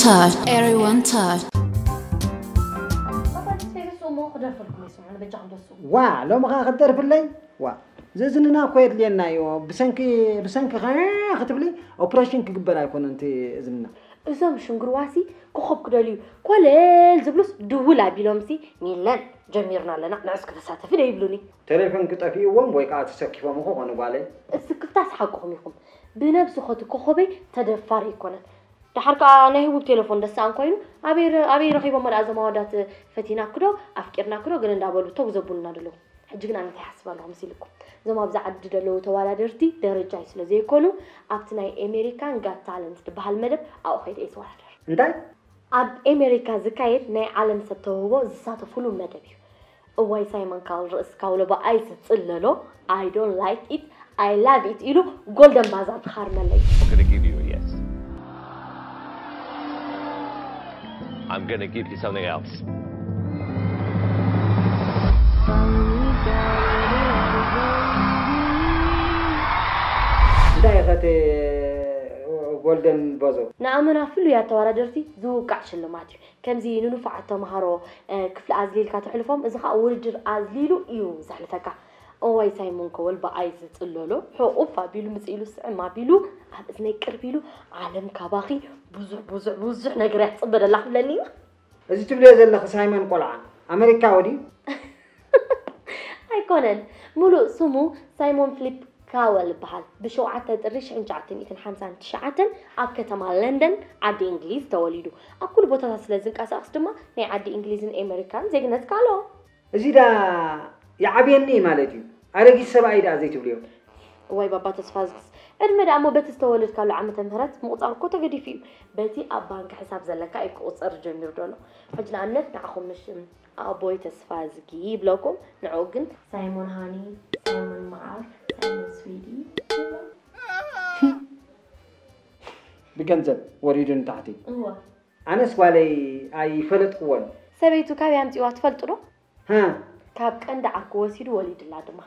Touch, everyone touch. እሞ ክደርፈልኩም ይስምዑ በጃኹም ደሱ ዋ ሎሚ ኸዓ ክትደርፍለይ ዋ ዘዝንና እኮ የድልየና እዩ ብሰንኪ ብሰንኪ ኸ ክትብሊ ኦፕሬሽን ክግበር ኣይኮነን እቲ እዝንና እዞም ሽንግርዋሲ ክኸብ ክደልዩ ኮለል ዝብሉስ ድውል ኣቢሎምሲ ሚለን ጀሚርና ኣለና ንዕስ ከተሳተፊ ዶ ይብሉኒ ቴሌፎን ክጠፊእዎም ወይ ከዓ ተሰኪፎም ክኾኑ ጓለይ እስክፍታስ ሓቅኹም ኢኹም ብነብሲ ኸቲ ኮኸበይ ተደፋር ኣይኮነን ደሓር ከዓ ናይ ህቡብ ቴሌፎን ደስኣን ኮይኑ ኣበይ ረኺቦም መድኣ ዘማወዳት ፈቲና ክዶ ኣፍቂርና ክዶ ግን እንዳበሉ ተጉዘቡልና ደለዉ ሕጂ ግን ኣነ እንታይ ሓስብ ኣለኹ መሲልኩም እዞም ኣብዚ ዓዲ ደለዉ ተዋዳደርቲ ደረጃይ ስለ ዘይኮኑ ኣብቲ ናይ ኤሜሪካን ጋት ታለንት ዝበሃል መደብ ኣብኡ ከይደ እየ ዝወዳደር እንታይ ኣብ ኤሜሪካ ዝካየድ ናይ ዓለም ሰብ ተውህቦ ዝሳተፉሉ መደብ እዩ እዋይ ሳይመን ካውል ርእስካ ውለባ ኣይስፅለሎ I don't like it I love it ኢሉ ጎልደን ባዛ ትኻርመለይ I'm gonna give you a yes. I'm gonna give you something else. እንታይ ኸቲ ጎልደን ቦዞ ንኣመና ፍሉያት ተወዳደርቲ ዝውቃዕ ሽልማት እዩ ከምዚ ንንፉዓት ተምሃሮ ክፍሊ ኣዝሊልካ ተሕልፎም እዚ ከዓ ውድድር ኣዝሊሉ እዩ ዘሕልፈካ እዋይ ሳይሞን ከወል ብኣይ ዝፅለሎ ሕቑፍ ኣቢሉ ምፅኢሉ ስዕም ኣቢሉ ኣብ እዝነይ ቅርብ ኢሉ ዓለም ካባኺ ብዙሕ ብዙሕ ብዙሕ ነገር እያ ትፅበ ደላ ክብለኒ እዩ እዚ ትብልዮ ዘለኺ ሳይመን ቆልዓ ኣመሪካዊ ድዩ ኣይኮነን ሙሉእ ስሙ ሳይሞን ፍሊፕ ካወል ይበሃል። ብሸውዓተ ጥሪ ሽሕን ትሽዓተ ሚእትን ሓምሳን ትሽዓተን ኣብ ከተማ ለንደን ዓዲ እንግሊዝ ተወሊዱ። ኣብ ኩሉ ቦታታት ስለ ዝንቀሳቐስ ድማ ናይ ዓዲ እንግሊዝን ኤመሪካን ዜግነት ከ ኣለዎ። እዚ ዳ ይዓብየኒ ማለት እዩ። ኣረጊት ሰብኣይ ደኣ ዘይትብልዮ። እዋይ ባባ ተስፋዝጊስ፣ ዕድመ ደኣ እሞ በቲ ዝተወለድካሉ ዓመተ ምህረት ምቑጻር እኮ ተገዲፉ እዩ። በቲ ኣብ ባንክ ሕሳብ ዘለካ እዩ ክቑጸር ጀሚሩ ዘሎ። ሕጂ ንኣብነት ንዓኹም ምሽ ኣቦይ ተስፋዝጊ ይብለኩም፣ ንዕኡ ግን ሳይሞን ሃኒ፣ ሳይሞን መዓር፣ ሳይሞን ስዊዲ። ብገንዘብ ወሪዱ ንታሕቲ። እወ። ኣነስ ጓለይ ኣይፈለጥክዎን። ሰበይቱ ካበይ ኣምጺዋ ትፈልጡ ዶ? ሃ ካብ ቀንዲ ዓርኩ ወሲዱ ወሊድላ ድማ።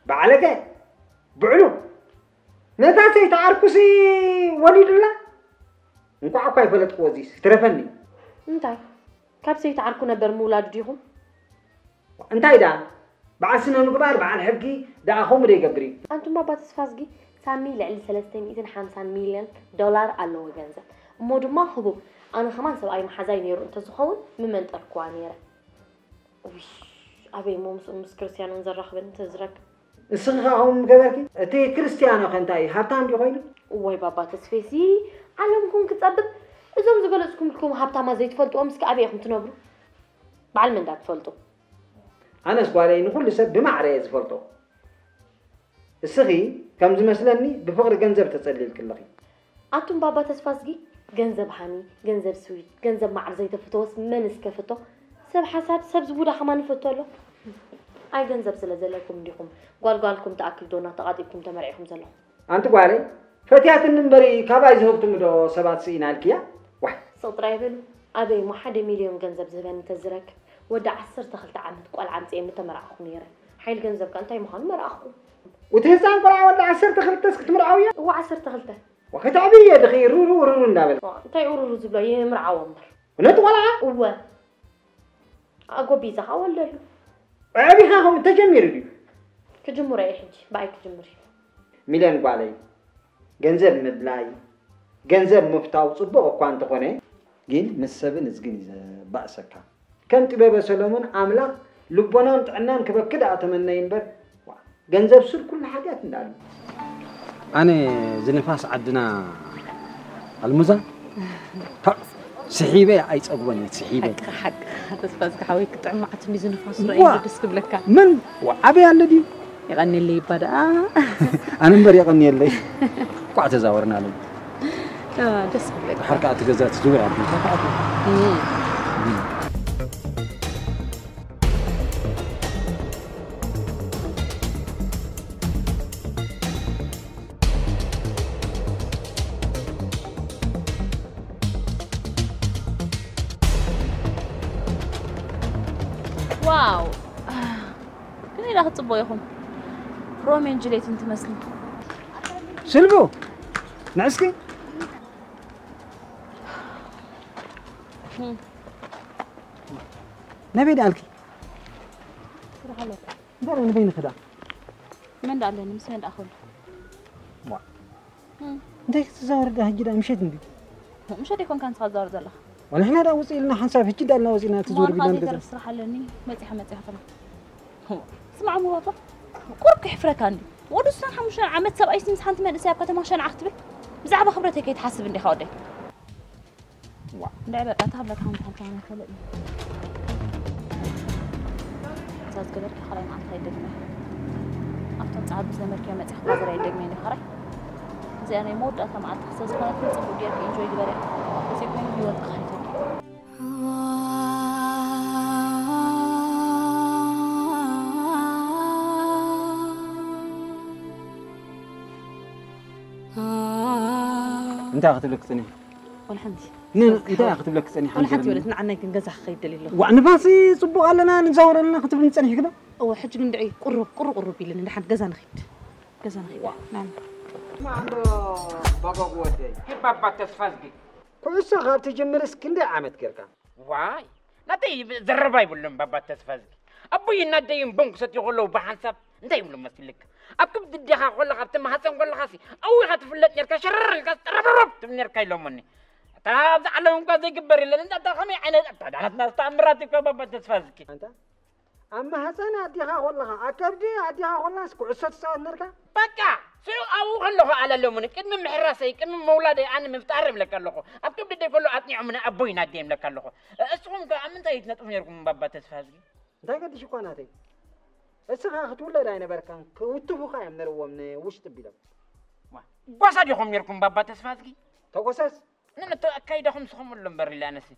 ባዕለገ ብዕሉ ነታ ሰይቲ ዓርኩሲ ወሊድላ። እንቋዕ እኳ ኣይፈለጥክዎ እዚስ ትረፈኒ። እንታይ ካብ ሰይቲ ዓርኩ ነበር ምውላዱ ዲኹም? እንታይ ደኣ በዓል ስነ ምግባር በዓል ሕጊ ደኣ ከምኡ ዶ ይገብር እዩ? ኣንቱም ባባ ተስፋዝጊ ሳሚ ልዕሊ ሰለስተ ሚእትን ሓምሳን ሚልዮን ዶላር ኣለዎ ገንዘብ እሞ ድማ ህቡብ ኣነ ከማን ሰብኣይ መሓዛይ ነይሩ እንተዝኸውን ምመንጠልክዋ ነይረ። ውይ ኣበይ እሞ ምስኡን ምስ ክርስትያኖን ዘራኽበኒ እንተዝረክብ። እስኺ ኸኣ ከምኡ ምገበርኪ? እቲ ክርስትያኖ ኸ እንታይ እዩ? ሃብታም ድዩ ኾይኑ? እዋይ ባባ ተስፌሲ ዓለምኩም ክጸብብ እዞም ዝገለጽኩምልኩም ሃብታማት ዘይትፈልጥዎም እስኪ ኣበይ ኢኹም ትነብሩ? በዓል መን ዳ ትፈልጡ? ኣነስ ጓለይ ንኹሉ ሰብ ብማዕረ እየ ዝፈልጦ። እስኺ ከም ዝመስለኒ ብፍቕሪ ገንዘብ ተጸሊልኪ ኣለኺ። ኣቱም ባባ ተስፋዝጊ ገንዘብ ሃኒ፣ ገንዘብ ስዊት፣ ገንዘብ ማዓር ዘይተፍተወስ መን እስከ ፍቶ? ሰብ ሓሳድ ሰብ ዝቡዳ ከማን ይፈቶ ኣሎ? ኣይ ገንዘብ ስለ ዘለኩም እንዲኹም ጓል ጓልኩም ትኣክል ዶ እናተቓጢብኩም ተመርዒኹም ዘለኹም? ኣንቲ ጓለይ ፈትያትኒ እምበሪ ካባይ ዝህብትሚ ዶ ሰባት ስኢና ኢልክያ? ዋይ! ስቕ ጥራይ በሉ። ኣበይ እሞ ሓደ ሚልዮን ገንዘብ ዝህበኒ ተዝረክብ ወዲ ዓሰርተ ክልተ ዓመት ቆልዓ ኣምጺኤ ምተመራዕኹ ነይረ። ሓይሊ ገንዘብ ከ እንታይ ምዃኑ መራእኹ። እቲ ህፃን ቆልዓ ወዲ ዓሰርተ ክልተስ ክትምርዓው እያ? እዋ ዓሰርተ ክልተ። ወከተዕብየ ድኺ ሩሩ ሩሩ እንዳበለ። እንታይ ኡሩሩ ዝብሎ ይምርዓዎ እምበር። እውነት ቆልዓ? እወ። ኣጎቢዛ ኸዓ ወልደሉ። ኣዕቢኻ ኸም ተጀሚሩ ድዩ? ክጅምሮ እየ ሕጂ ብኣይ ክጅምር እዩ። ሚልዮን ጓለይ ገንዘብ ምድላይ ገንዘብ ምፍታው ፅቡቕ እኳ እንተኾነ ግን ምስ ሰብን እዝግን እዩ ዘባእሰካ። ከም ጥበበ ሰሎሞን ኣምላኽ ልቦናን ጥዕናን ክበኪ ደኣ ተመነዪ እምበር፣ ዋእ፣ ገንዘብ ሱር ኩሉ ሓጢኣት እንዳሉ። ኣነ ዝንፋስ ዓድና ኣልሙዛ፣ ታ፣ ስሒበ ኣይጸግቦን እየ፣ ስሒበ። ሓቅኻ፣ ሓቅኻ፣ ተስፋ ዝግሓወይ ክጥዕም መዓት እንዲ ዝንፋስ ርኣይ ዋ! ደስ ክብለካ። ምን? ዋ፣ ኣበይ ኣሎ ድዩ? የቐንየለይ እባ ደኣ። ኣነ እምበር የቐንየለይ። ቋዕ ተዛወርና ኣለና። ደስ ክብለካ። ድሓር ከዓ እቲ ገዛ እቲ ዝወይ ኣቢልካ ከዓ ትብል። ዋው! ክንደይ ደኣ ክትጽብቑ ኢኹም? ሮሜን ጁልየትን ትመስሉ። ስልቡ ንዕስኪ ናበይ ደኣልኪ? ስራሕ ኣለካ። እምበር ንበይኒ ክዳ መን ደኣ ኣለኒ? ምስ መን ደኣ ክብል? እንታይ ክትዛወር ዳ ሕጂ ዳ ምሸት እንዲ ምሸት ይኮንካ ንስኻ ትዛወር ዘለኻ። ዋላ ሕና ዳ ውፅእ ኢልና ሓንሳብ ሕጂ ዳልና ወፂእና ትዝወር እሞ ቢላ ኣነ ንገዛ ዘይተርፍ ስራሕ ኣለኒ። መፂኻ መፂኻ ትብል። ስማዕ ሙባቶ፣ ቁሩብ ከሕፍረካ እንዲ። ወዲ ሱሳን ሓሙሽተ ዓመት ሰብኣይ ምስ ሓንቲ መንእሰይ ኣብ ከተማ ሸንዓ ክትብል ብዛዕባ ክብረተይ ከይትሓስብ እንዲኻ ወደይ። ዋ እንድዒ በቃ፣ እታ ክብለካ ሓንቲ ሓንቲ ዓመት ከለእ እዩ። እዛ ዝገበርኪ ካልኣይ መዓልቲ ኣይደግመ። ኣብቶም ጻዕዱ ዝለመድክዮ መጺኻ ባዘር ኣይደግመ ኢለ ከራይ። እዚኣ ናይ መወዳእታ መዓልቲ ስለ ዝኾነት ግን ጽቡቕ ጌርኪ ኢንጆይ ግበርያ። ተዘይኮይኑ ህይወትኪ ከሕልፈኪ። እንታይ ክትብለክ ጽኒሕ ወላ ሓንቲ። ን- እንታይ ክትብለክ ጸኒሕ ወላ ሓንቲ በለት። ንዓናይ ግን ገዛ ክኸይድ ደልየ ኣለኹ። ዋ ንፋሲ ጽቡቕ ኣለና ንዛወር ኣለና ክትብል ጸኒሕ ግዳ እወ፣ ሕጂ ግን ድዒ ቁሩብ ቁሩብ ቁሩብ ኢለኒ። ንሓንቲ ገዛ ንኸይድ። ገዛ ንኸይድ። ናን። ማዕዶ በጎግ ወደይ ባባ ተስፋዝጊ ኩዕሶ ካብ ትጅምርስ ክንደይ ዓመት ጌርካ? ዋይ ናተይ ዘረባ ይብሉን ባባ ተስፋዝጊ ኣቦይን ኣደይን ቡን ክሰትዩ ከለዉ ብሓንሳብ እንታይ ይብሉ መሲልካ? ኣብ ክብዲ ኣዴኻ ከለኻ ኣብቲ ማህፀን ከለኻሲ ኣዊኻ ትፍለጥ ኔርካ ሸረር ኢልካ ጠረብረብ ትብል ኔርካ ኢሎምኒ። እታ ኣብዚ ዓለም እንኳ ዘይግበር የለን። እንዳ እታ ከመይ ዓይነት ኣታ ዳሕናትና ተኣምራት እኳ ባባ ተስፋዝጊ። ኣንታ ኣብ ማህፀን ኣዴኻ ከለኻ ኣብ ከብዲ ኣዴኻ ከላስ ኩዕሶ ትፃወት ኔርካ? በቃ ሽዑ ኣብኡ ከለኹ ኣለሎምኒ ቅድሚ ምሕራሰይ ቅድሚ ምውላደይ ኣነ ምፍጣር እብለካ ኣለኹ። ኣብ ከብዲ ኣደይ ከሎ ኣፅኒዖምኒ ኣቦይን ኣደይ እብለካ ኣለኹ። እስኹም ከ ኣብ ምንታይ ትነጥፉ ኔርኩም ባባ ተስፋዝጊ? እንታይ ገዲሽ እኳ ናተይ እስኻ ክትውለድ ኣይነበርካን ክውትፉኻ እዮም ነርዎም ንውሽጢ ቢሎም። ጓሳ ዲኹም ኔርኩም ባባ ተስፋዝጊ? ተጎሰስ ንነቶ ኣካይዳኹም ስኹም ኣሎ እምበር ኢለ ኣነሲ።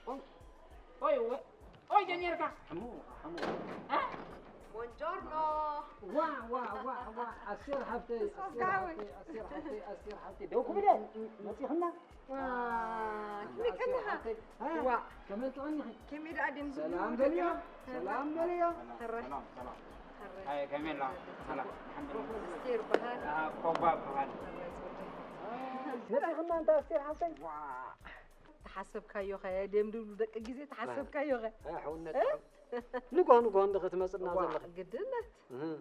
ኦይ ኦይ ኦይ ጀኒርካ ሕሙ ሕሙ እ? ቦንጆርኖ ዋ ዋ ዋ ዋ ኣስቴር ሓፍተይ ኣስቴር ሓፍተይ ኣስቴር ሓፍተይ ኣስቴር ሓፍተይ ደው ክብል እየ መፂኽና ዋ፣ ከመይ ከለኻ? ዋ፣ ከመይ ጥዑም ኢኺ ከመይ ደኣ ድዮም ሰላም ዝብሉ በልዮ ደቂ? ሰላም በልዮ ሕራይ። ሰላም ሰላም ሕራይ። ኣይ ከመይ ኣላ ሰላም ኣልሓምዱሊላህ ኣስቴር በሃል። ኣሃ ኮባ በሃል ሕራይ ዝወደይ። መፂኽና እንታ ኣስቴር ሓፍተይ ተሓሰብካዮ ኸ ድዮም ድብሉ ደቂ ግዜ ተሓሰብካዮ ኸ? ኣይ ሓውነት ንጎ ንጎ እንዲ ክትመፅና ዘለኺ ግድነት እህ።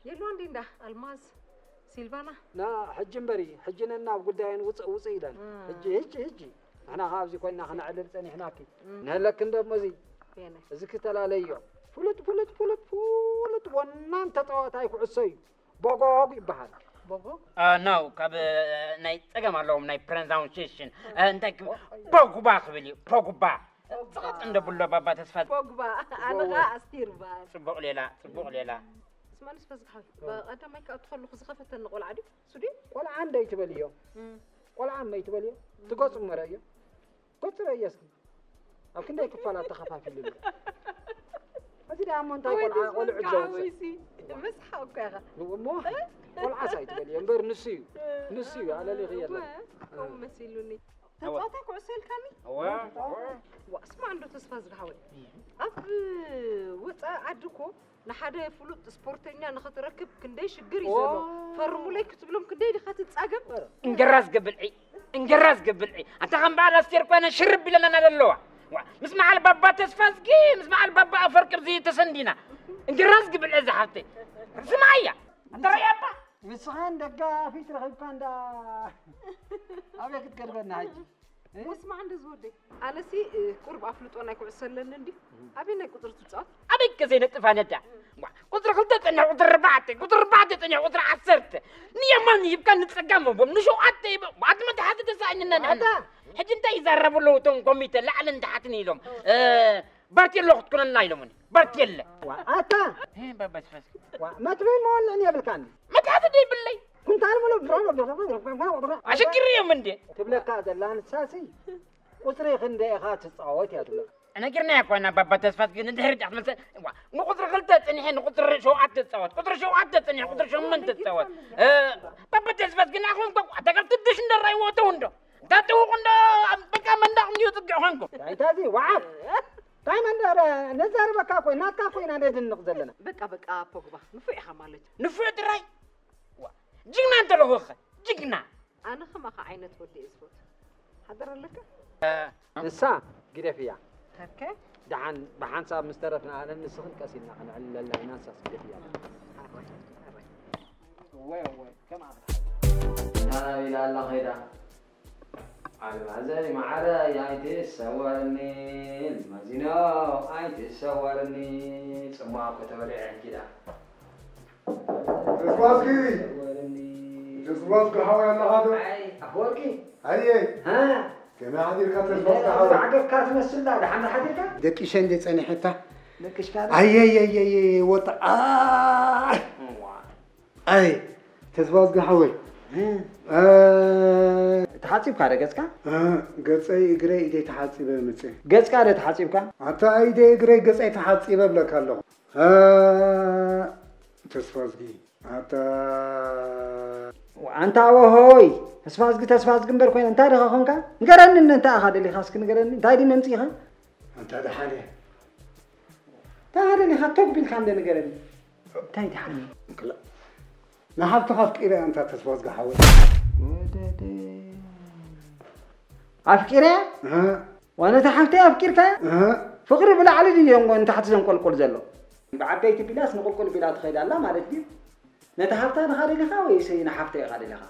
የሉ እንዲ እንዳ ኣልማዝ ሲልቫና ና ሕጂ እምበሪ ሕጂ ነናብ ጉዳየን ውፅእ ውፅእ ኢለን እም። ሕጂ ሕጂ ሕጂ ንሕና ካብ ኣብዚ ኮይና ክነዕልል ፀኒሕናኪ ንህለክ እንደ እሞ እዚ የነ እዚ ክተላለዮ ፍሉጥ ፍሉጥ ፍሉጥ ፍሉጥ ወናን ተፃዋታይ ኩዕሶ እዩ ቦጎግ ይበሃል ቦጎ ኖ ካብ ናይ ፀገም ኣለዎም ናይ ፕሮናውንሴሽን እንታይ ክ- ፖግባ ክብል እዩ ፖግባ ፅቕጥ እንደብሎ ባባ ተስፋ ፖግባ ኣነ ኸዓ ኣስቲር በሃል ፅቡቕ ሌላ ፅቡቕ ሌላ ስማንስ ፈዝግሓዊ ብቐዳማይ ክኣቱ ከለኹ ዝኸፈተኒ ቆልዓ ድዩ እሱ ድዩ ቆልዓ እንደ ይትበልዮ ቆልዓ እመ ይትበልዮ ትገፁ መረ እዮ ገፁ ረእየ እስኪ ኣብ ክንደይ ክፋላት ተኸፋፊሉ ኣሎ እዚ ደኣ እሞ እንታይ ቆልዓ ቆልዑ ዘውፅእ ምስ ሓውካ ኢኻ እሞ ቆልዓስ ኣይትበልዮ እምበር ንሱ እዩ ንሱ እዩ ኣለሊኺ የለን ከምኡ መሲሉኒ ተፃዋታይ ኩዕሶ ኢልካኒ እወ ዋ እስማ እንዶ ተስፋ ዝግሃወ ኣብ ወፃኢ ዓዲ እኮ ንሓደ ፍሉጥ ስፖርተኛ ንኽትረክብ ክንደይ ሽግር እዩ ዘሎ ፈርሙለይ ክትብሎም ክንደይ ዲኻ ትፃገም እንጀራ ዝገብልዒ እንጀራ ዝገብልዒ ኣንታ ከም በዓል ኣስቴር ኮይነ ሽርብ ኢለና ኣለዋ ዋ፣ ምስ መዓል ባባ ተስፋዝጊ ምስ መዓል ባባ ኣፈርቂ ብዚ ተሰንዲና እንጀራ ዝግብልዒ ዝሓፍተይ ስማያ ኣንታ ሪኣባ ንስኻን ደጋፊት ረኺብካ እንዳ ኣበይ ክትገድበና ሕጂ ወስማዕ እንደ ዝወደይ ኣነሲ ቁርብ ኣፍልጦ ናይ ኩዕሶ ኣለኒ እንዲ ኣበይ ናይ ቁፅሪ ትፃወት ኣበይ ከ ዘይነጥፍ ኣነዳ ዋ፣ ቁፅሪ ክልተ ፀኒሕ ቁፅሪ ኣርባዕተ ቁፅሪ ኣርባዕተ ፀኒሕ ቁፅሪ ዓሰርተ ንየማን ይብካ ንፀጋም ቦም ንሸውዓተ ይበ ኣቲ መታሓቲ ተሳእኝና ንሕና ሕጂ እንታይ ይዛረቡ ኣለዉ እቶም ኮሚተ ላዕልን ታሕትን ኢሎም እ፣ ባርቴሎ ክትኮነና ኢሎምኒ ባርቴለ ኣታ እ፣ ባባስፈስ መትብን መወልዕን የብልካኒ መታሓቲ ደይብለይ ኩንታል ምሉ ኣሸግር እዮም እንዴ ትብለካ ዘላ ንሳሲ ቁፅሪ ክንደ ኢኻ ትፃወት እያ ትብለካ ነጊርና እኮ ኢና ባባ ተስፋስ ግን ድሕሪ ዳት መሰ ንቁፅሪ ክልተ ፅንሐ ንቁፅሪ ሸውዓተ ትፃወት ቁፅሪ ሸውዓተ ፅንሐ ቁፅሪ ሸመንተ ትፃወት ባባ ተስፋስ ግን ኣኹም እኮ ኣታ ካብ ትድሽ እንደራይ ወተው እንዶ እንታጥውቕ እንዶ በቃ መንዳቕ እንዲዮ ፅግዕ ኾንኩ እንታይ እዚ ወዓል እንታይ መንዳረ ነዛርበካ ኮይ ናትካ ኮይና ነድንቕ ዘለና በቃ በቃ ፖግባ ንፉዕ ኢኻ ማለት እዩ ንፉዕ ጥራይ ዋ፣ ጅግና እንተለኹኸ ጅግና ኣነ ከማኻ ዓይነት ወዲ እየ ዝፈቱ ሓደረልካ? ንሳ ግደፍያ። ተከ ደሓን ብሓንሳብ ምስ ተረፍና ኣነን ንስኽን ቀስ ኢልና ከነዕልለላ ኢና። ንሳስ ግደፍያ። ኣራይ ኣራይ ወይ ወይ ከም ኣኽዳ ናናቢላ ኣላ ኸይዳ። ኣልማዘይ ማዓረይ ኣይትሰወርኒ፣ ልማዚኖ ኣይትሰወርኒ። ጽማ እኮ ተበሊዐ ሕጂ ዳ። ተስፋዝጊ ሰወርኒ። ተስፋዝጊ ሓወይ ኣለኻ ዶ? ኣይ ኣፈወርቂ። ኣየ ሃ ከመይ ሓዲርካ ተስፋዝጊ ሓወይ? ዓገብካ ትመስል ዳ። ደሓን ሓዲርካ? ደቂሸ እንደ ጸኒሐታ ንቅሽካ ኣየየየየ ወጣ ኣይ እዋ። ኣይ ተስፋዝጊ ሓወይ እ፣ ተሓፂብካ ዶ ገፅካ? እ፣ ገፀይ እግረይ ኢደይ ተሓፂበ ምፅእ ገፅካ ዶ ተሓፂብካ? ኣታ ኢደይ እግረይ ገፀይ ተሓፂበ እብለካ ኣለኹ እ፣ ተስፋዝጊ ኣታ ኣንታ ኣወሆይ ተስፋዝጊ ተስፋዝጊ እምበር ኮይነ እንታይ ድኻ ኮንካ? ንገረኒ እነ እንታይ ኢኻ ደሊኻ እስኪ ንገረኒ እንታይ ድዩ መምፂእኻ? ኣንታ ደሓነ እንታይ ኢኻ ደሊኻ ቶግ ቢልካ እንደ ንገረኒ እንታይ ድሓኒ? ክላ ንሓፍትኻ ኣፍቂረ ኣንታ ተስፋዝጊ ሓወይ ወደደ ኣፍቂረ እ፣ ዋነታ ሓፍተይ ኣፍቂርካ እ፣ ፍቕሪ ብላዕሊ ድዩ ንታሕቲ ዘንቆልቁል ዘሎ? ብዓበይቲ ቢላስ ንቁልቁል ቢላ ትኸይድ ኣላ ማለት ድዩ? ነታ ሓፍታ ንኻ ደሊኻ ወይስ ንሓፍተይ ኢኻ ደሊኻ?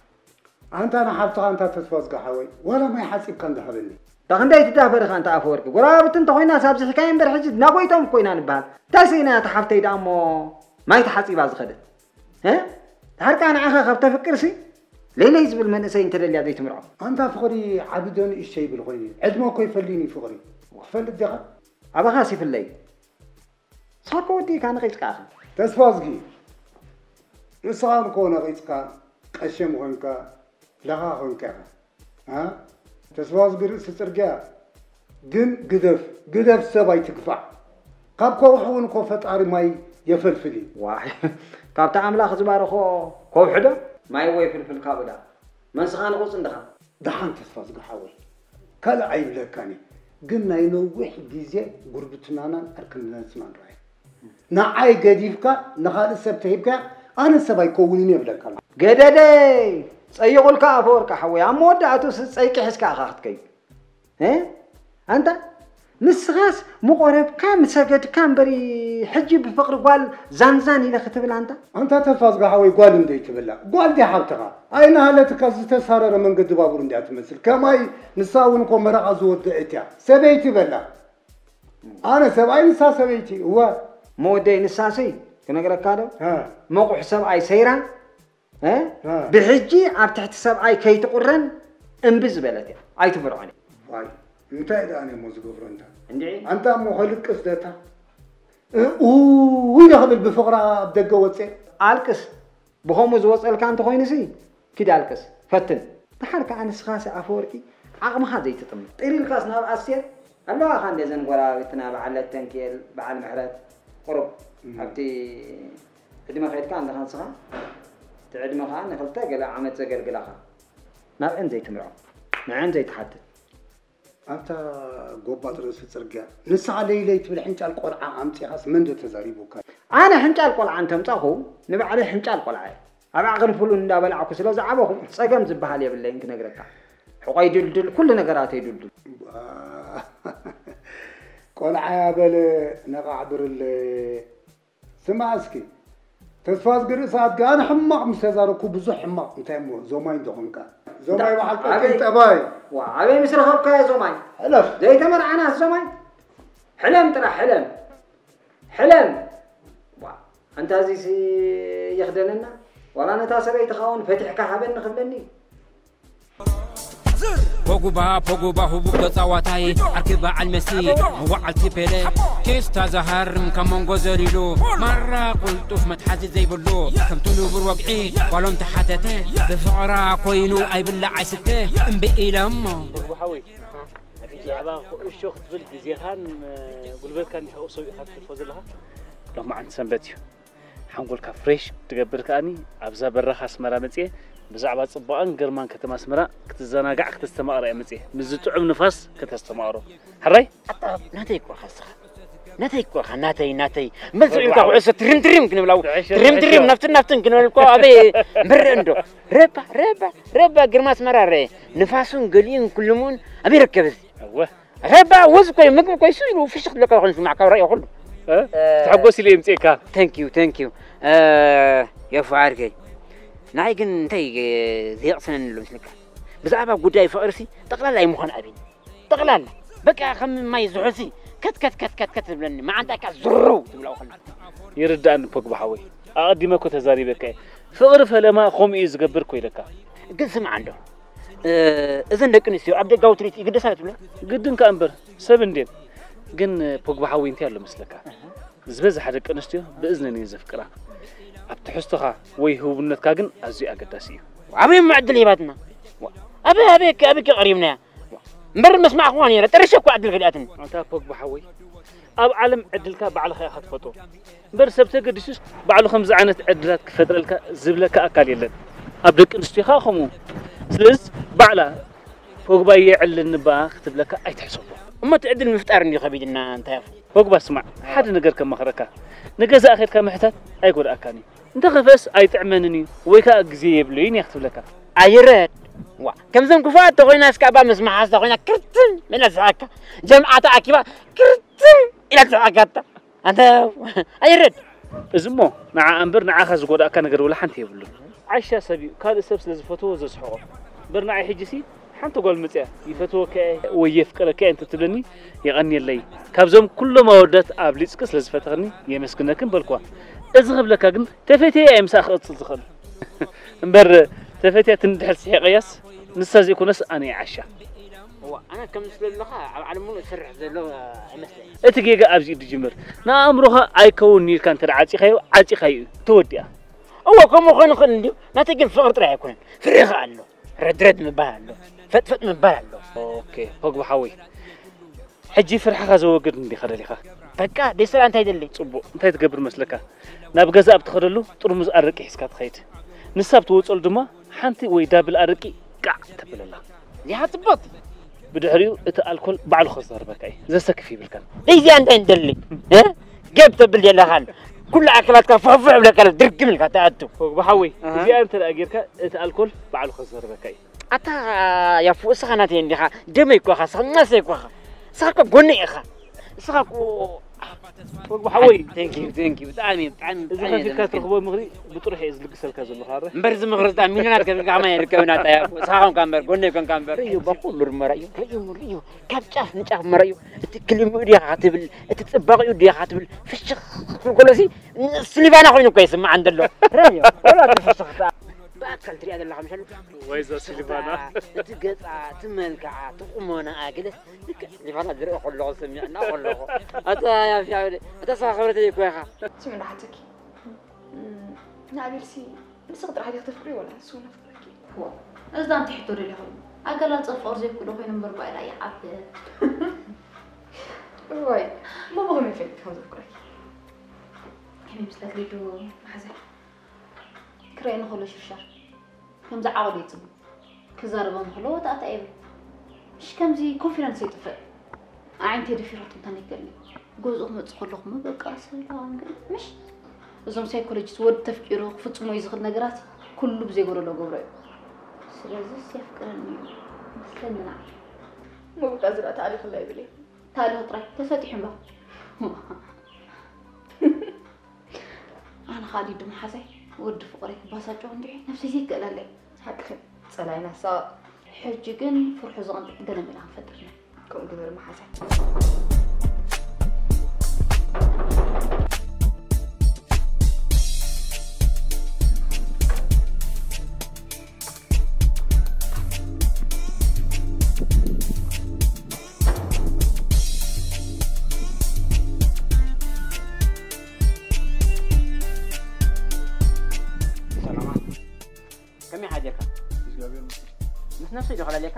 ኣንታ ንሓፍትኻ ኣንታ ተስፋዝጊ ሓወይ ዋላ ማይ ሓፂብካ እንዳሃበኒ ዳ ክንደይ ትዳፈር ኢኻ ኣንታ ኣፈወርቂ? ጎረባብቲ እንተኾይናስ ኣብዚሕካዮ እምበር ሕጂ ናጎይቶም እኮ ኢና ንበሃል። እንታይ ስኢና እያ እታ ሓፍተይ ደኣ እሞ ማይ ተሓፂባ ዝኸደት? እ? ድሓር ከኣ ንዓኻ ካብ ተፍቅርሲ ለይለይ ዝብል መንእሰይ እንተደልያ ዘይትምርዖ። ኣንታ ፍቕሪ ዓቢ ዶ ንእሽተይ ይብል ኮይኑ ዕድመ እኮ ይፈልይን እዩ ፍቕሪ ትፈልጥ ዲኻ? ኣባኻስ ይፍለይ። ንስኻ እኮ ወዲእካ ነቒጽካ ኢኻ። ተስፋዝጊ ንስኻ እኮ ነቒጽካ ቀሸ ምኾንካ ላኻ ኾንካ ኢኻ እ ተስፋዝጊ ርእሲ ጽርግያ ግን ግደፍ ግደፍ ሰብ ኣይትግፋዕ ካብ ከውሒ እውን እኮ ፈጣሪ ማይ የፈልፍል እዩ። ዋይ ካብቲ ኣምላኽ ዝባረኾ ከውሒ ዶ ማይ ወይ ፍልፍል ካብኡ ዳ መንስኻ ንቑጽ እንድኻ። ደሓን ተስፋዝጊ ሓወይ ካልእ ኣይብለካን እየ ግን ናይ ነዊሕ ግዜ ጉርብትናናን ዕርክነትናን ረኣይ ንዓይ ገዲፍካ ንኻልእ ሰብ ተሂብካያ ኣነ ሰብ ኣይከውንን እየ እብለካ ኣለኹ። ገደደይ ጸይቑልካ ኣፈወርቂ ሓወይ ኣብ መወዳእትኡ ጸይቂ ሒዝካ ኢኻ ክትከይድ እ ኣንታ ንስኻስ ምቖረብካ ምሰገድካ እምበሪ ሕጂ ብፍቕሪ ጓል ዛንዛን ኢለ ክትብል ኣንታ ኣንታ ተስፋዝጊ ሓወይ ጓል እንዶ ኣይትበላ ጓል ድያ ሓብትኻ ኣይናሃለትካ ዝተሳረረ መንገዲ ባቡር እንድያ ትመስል ከማይ ንሳ እውን እኮ መረቓ ዝወደአት እያ ሰበይቲ በላ ኣነ ሰብኣይ ንሳ ሰበይቲ እወ መወደይ ንሳሲ ክነግረካ ዶ እ መቑሕ ሰብኣይ ሰይራ እ? እ። ብሕጂ ኣብ ትሕቲ ሰብኣይ ከይትቑረን እምቢ ዝበለት እያ። ኣይትምርዖን እያ። ዋይ እንታይ ደኣ እሞ ዝገብሮ እንታ እንድዒ ኣንታ እሞ ከልቅስ ደታ እ፣ ኡይ ዶ ክብል ብፍቕራ ኣብ ደገ ወፅእ ኣልቅስ ብኸምኡ ዝወፀልካ እንተኾይኑሲ ኪድ ኣልቅስ ፈትን። ደሓር ከዓ ንስኻሲ ኣፈወርቂ ዓቕምኻ ዘይትጥምር ጢር ኢልካስ ናብ ኣስቴር ኣለዋኻ እንደ ዘን ጎረባብትና በዓል ለተንክኤል በዓል ምሕረት ቁሩብ ኣብቲ ዕድመ ከይድካ ኣለኻ ንስኻ እቲ ዕድመ ከዓ ንክልተ ገለ ዓመት ዘገልግላኻ ናብአን ዘይትምርዖ ንዐን ዘይትሓትት ኣታ ጎባጥ ርእሲ ፅርግያ ንስኻ ለይለይ ትብል ሕንጫል ቆልዓ ኣምፂኻስ መን ዶ ተዛሪቡካ ኣነ ሕንጫል ቆልዓ እንተምፃኹ ንባዕለይ ሕንጫል ቆልዓ እየ ኣብ ዓቕን ፍሉን እንዳበላዕኩ ስለ ዝዓበኹ ፀገም ዝበሃል የብለይን ክነግረካ ሕቆይ ድልድል ኩሉ ነገራተይ ድልድል ቆልዓ ያበለ ነቓዕ ብርለ ስማዕ እስኪ ተስፋ ዝግርኢ ሰዓት ገኣን ሕማቕ ምስ ተዛረብኩ ብዙሕ ሕማቕ እንታይ እሞ ዞማይ እንተኾንካ ዞማይ በዓል ቀጢን ጠባይ ኣበይ ምስ ረኸብካዮ ዞማይ ሕለፍ ዘይተመርዓና ዞማይ ሕለም ጥራሕ ሕለም ሕለም ኣንታ እዚስ የኽደነና ዋላ ነታ ሰበይትኻ እውን ፈቲሕካ ሃበኒ ክብለኒ እዩ ፖጉባ ፖጉባ ህቡብ ተጻዋታይ ዓርኪ በዓል መሲ መዋዓልቲ ፔለ ቴስታ ዝሃርም ካብ መንጎ ዘሊሉ ማራ ቁልጡፍ መትሓዚ ዘይብሉ ከምቲ ንቡር ወግዒ ጓሎም ተሓተተ ብፍቕራ ኮይኑ ኣይብላዕ ኣይስተ እምቢ ኢለሞ ብዛዕባ ኩዕሾ ክትብል ግዜኻን ጉልበትካን ዲኻ ሰዊእካ ትሕልፎ ዘለኻ? ሎማዓንቲ ሰንበት እዩ። ሓንጎልካ ፍሬሽ ክትገብር ከኣኒ ኣብዛ በራኽ ኣስመራ መጽየ ብዛዕባ ጽባቐን ግርማን ከተማ ኣስመራ ክትዘናጋዕ ከተስተማቕራ እየ መጽየ። ምስዚ ጥዑም ንፋስ ከተስተማቕሮ። ሕራይ? ኣታ ናተይ እኮ ኢኻ እስኻ። ናተይ እኮ ኢኻ፣ ናተይ፣ ናተይ። መዝዑ ኢልካ ኩዕሶ ትሪም ትሪም ክንብላው። ትሪም ትሪም ናፍትን ናፍትን ክንብል እኮ ኣበይ ምርእ እንዶ። ረባ፣ ረባ፣ ረባ ግርማ ኣስመራ ረኤ። ንፋሱን ገሊኡን ክልሙን ኣበይ ይርከብ እዚ? እወ። ረባ ወዝ እኮ እዩ፣ ምግቢ እኮ እዩ፣ ስኢሉ ፍሽኽ ዝብለካ ይኾን ዝስማዕካ ረእዮ ኩሉ። እ? ተሓጎስ ኢለ የምፅኤካ። Thank you, thank you. እ፣ የፉ ዓርከይ። ንዓይ ግን እንታይ፣ እ፣ ዘየቕሰነኒ ኣሎ መስለካ? ብዛዕባ ጉዳይ ፍቕርሲ ጠቕላላ ኣይምዃን ኣብኒ። ጠቕላላ። በቃ ከም ማይ ዝሑልሲ ከት፣ ከት፣ ከት፣ ከት፣ ከት ዝብለኒ። መዓንጣይ ከኣ ዝርው ትብሎ ከላ። ይርዳእኒ ፖግባ ሓወይ። ኣቐዲመ እኮ ተዛሪበካ እየ። ፍቕሪ ፈለማ ከምኡ እዩ ዝገብር እኮ ኢለካ። ግን ስምዓ እንዶ። እ፣ እዘን ደቂ ኣንስትዮ ኣብ ደጋዊ ትርኢት ይግደሳ ትብሎ? ግድን ከኣ እምበር፣ ሰብ እንድየን። ግን ፖግባ ሓወይ እንታይ ኣሎ መስለካ? ዝበዝሓ ደቂ ኣንስትዮ ብእዝነን እየን ዘፍቅራ። ኣብ ትሕዝቶኻ ወይ ህቡብነትካ ግን ኣዝዩ ኣገዳሲ እዩ። ኣበይ እሞ ዕድል ሂባትና? ኣበይ፣ ኣበይ፣ ኣበይ ቀሪብናያ? እምበር መስማዕክዋ ነይረ፣ ጠሪሸ እኮ ዕድል ከሊኣትኒ። ኣንታ ፖግባ ሓወይ፣ ኣብ ዓለም ዕድልካ ባዕልኻ ኢኻ ትፈጥሮ። እምበር ሰብ ተገዲሱስ ባዕሉ ከምዚ ዓይነት ዕድላት ክፈጥረልካ ዝብለካ ኣካል የለን። ኣብ ደቂ ኣንስትዮ ከኣ ከምኡ። ስለዚ ባዕላ ፖግባ የዕልኒ እባ ክትብለካ ኣይትሕሰቦ። እሞ እቲ ዕድል ምፍጣር እንድዩ ከቢድና እንታይ ኣፉ? ፖግባ ስማዕ፣ ሓደ ነገር ከማኽረካ። ንገዛእ ከድካ ምሕታት ኣይጎድኣካን እዩ። እንተኸፍአስ ኣይጥዕመንን እዩ ወይ ከኣ ግዜ የብለይን እያ ክትብለካ። ኣይረድ። ዋ፣ ከምዘን ክፉኣት ተኾይና እስካ እባ ምስ መሓዝታ ኮይና ክርትም ኢላ ትስሕቀካ። ጀምዓ ተኣኪባ ክርትም ኢላ ትስሕቀካ። ኣንተ ኣይረድ። እዚ እሞ ንዓኣ እምበር ንዓኻ ዝጎድኣካ ነገር ወላ ሓንቲ የብሉን። ዓሻ ሰብ እዩ፣ ካልእ ሰብ ስለ ዝፈትዎ ዘስሕቖ። እምበር ንዓይ ሕጂሲ ሓንቲ ጓል መጽያ ይፈትወካ እየ ወይ የፍቅረካ እየ እንተትብለኒ የቐንየለይ። ካብዞም ኩሎም ኣወዳት ኣብሊጽኪ ስለ ዝፈተኽኒ የመስግነክን በልክዋ። እዚ ክብለካ ግን ተፈትየ እየ ምሳኣ ክቕጽል ዝኽእል። እምበር ተፈትያ ትንድሕር ስሒቐያስ ንሳ ዘይኮነስ ኣነ እየ ዓሻ። እዋ፣ ኣነ ከም ዝስለ ዘለኻ ኣብ ዓለም ሙሉእ ዝሰርሕ ዘሎ ኣይመስለኒ። እቲ ጌጋ ኣብዚ እዩ ዝጅምር። ንኣእምሮኻ ኣይከውን ኢልካ እንተ ደኣ ዓጺኻዮ፣ ዓጺኻዮ እዩ። ተወዲኣ። እወ፣ ከምኡ ክኾን ይኽእል እንድዩ። ናተይ ግን ፍቕሪ ጥራይ ኣይኮነን። ፍርሒ ከኣ ኣሎ። ረድረድ ምባል ኣሎ። ፈጥፈጥ ምባል ኣሎ። ኦኬ፣ ፖግባ ሓወይ። ሕጂ ፍርሕኻ ዘወግድ እንዲኻ ደሊኻ? በቃ፣ ደይ ስላ እንታይ ደሊ? ጽቡቕ። እንታይ ትገብር መስለካ? ናብ ገዛ ኣብ ትኸደሉ ጥርሙዝ ኣረቂ ሒዝካ ትኸይድ። ንሳ ኣብ ትወጸሉ ድማ ሓንቲ ወይ ዳብል ኣረቂ ቃዕ ተብለላ። እዚኣ ጽቡቕቲ። ብድሕሪኡ እቲ ኣልኮል ባዕሉ ክዛረበካ እዩ። ዘሰክፍ ይብልካን። ደይ እዚኣ እንታይ እንደሊ? እ? ገብ ተብል የለኻን። ኩሉ ኣካላትካ ፍሕፍሕ ይብለካ ኣሎ፣ ድርግም ኢልካ ትኣቱ። ፖግባ ሓወይ፣ ኣሃ። እዚኣ እንተ ደኣ ጌርካ እቲ ኣልኮል ባዕሉ ክዛረበካ እዩ። ኣታ ያፉ፣ እስኻ ናተይ እንዲኻ፣ ደመይ እኮ ኢኻ፣ እስኻ ናሰይ እኮ ኢኻ። እስኻ እኮ ጎነይ ኢኻ። እስኻ እኮ ፖግባ ሓወይ። Thank you, thank you። ብጣዕሚ፣ ብጣዕሚ፣ እዚ ብጣዕሚ ከፊልካ ዘመስግን። ትረኽቦ ምኽሪ ብጥሩሕ እየ ዝልግሰልካ ዘለኹ፣ ኣረ። እምበር እዚ ምኽሪ ዝጣ ሚልዮናት ከፊልካ ከማን ኣይርከብን ኣታ ያፉ። እስኻ ኮንካ እምበር፣ ጎነይ ኮንካ እምበር። ርእዩ፣ በኩሉ እሞ ርእዩ፣ ርእዩ፣ ርእዩ። ካብ ጫፍ ንጫፍ እሞ ርእዩ። እቲ ክሊምኡ ዲኻ ትብል፣ እቲ ጽባቕኡ ዲኻ ትብል፣ ፍሽኽ ክብል ከሎሲ፣ ስሊቫና ኮይኑ እኮ ይስምዓን ዘሎ። ርእዩ፣ ወላ እቲ ፍሽኽታ። ብኣካል ትሪኣ ዘለኻ ምሻሉ? ወይ እዛ ስሊቫና። እቲ ገጻ፣ እቲ መልክዓ፣ እቲ ቁመናኣ፣ ገለስ ልክዕ ስሊቫና ዝርኢ ከለኹ፣ ዝሰምዕ እና ከለኹ። ኣታ ያፍ፣ ያፍ፣ ኣታ ሰባ ክብረተይ እኮ ኢኻ። ስሚ፣ ንሓተኪ። እም፣ ንኣቤልሲ ንስኺ ጥራሕ ዲኺ ተፍቅርዮ ወላ ንሱ እውን ኣፍቅረኪ? ዋ፣ እዚ ዳ እንታይ ሕቶ ደሊኹ? ኣገላልጻ ፍቕሪ ዘይብሉ ኮይኑ እምበር ባዕላ ይዓብድ። እዋይ፣ እሞ ብኸመይ ፈሊጥኪ ከም ዘፍቅረኪ? ከመይ ይመስለኪ ሊዱ መሓዛይ? ክረኣየኒ ከሎ ሽርሻር፣ ከምዚ ዓቕሉ ይጽቡ። ክዛረብ እንከሎ ወታእታ ይብል። ምሽ ከምዚ ኮንፊደንስ የጥፍእ። ኣዒንተይ ደፊራቶ እንታይ ይከልኒ? ገዝኡ ክመጽእ ከለኹ እሞ በቃ ሰላም ግን ምሽ እዞም ሳይኮሎጂስት ወዲ ተፍቂሩ ክፍጽሞ እዩ ዝኽእል ነገራት ኩሉ ብዘይጎደሎ ገብሮ እዩ። ስለዚስ የፍቅረኒ እዩ መስለኒ ንዓይ። እሞ በቃ እዚ ደኣ ተኣሊኽላ ይብል እየ። ተኣሊኹ ጥራይ ተሰጢሑ እምበር። ኣነ ኻሊድ መሓዛይ ወዲ ፍቕረይ ክባሳጮ እንዲዒ ነብሰይ ዘይክእለለይ። ሓቅኺ ጸላኢና ሳቕ። ሕጂ ግን ፍርሑ ዘቕንጥጥ ገለ ሜላ ክንፈጥር ኢና። ከምኡ ግበሪ መሓዛይ። ሰላማ። ከመይ ሓዲርካ? እግዚኣብሔር ይመስገን። ምስ ነብሰይ ዶ ክላለየካ?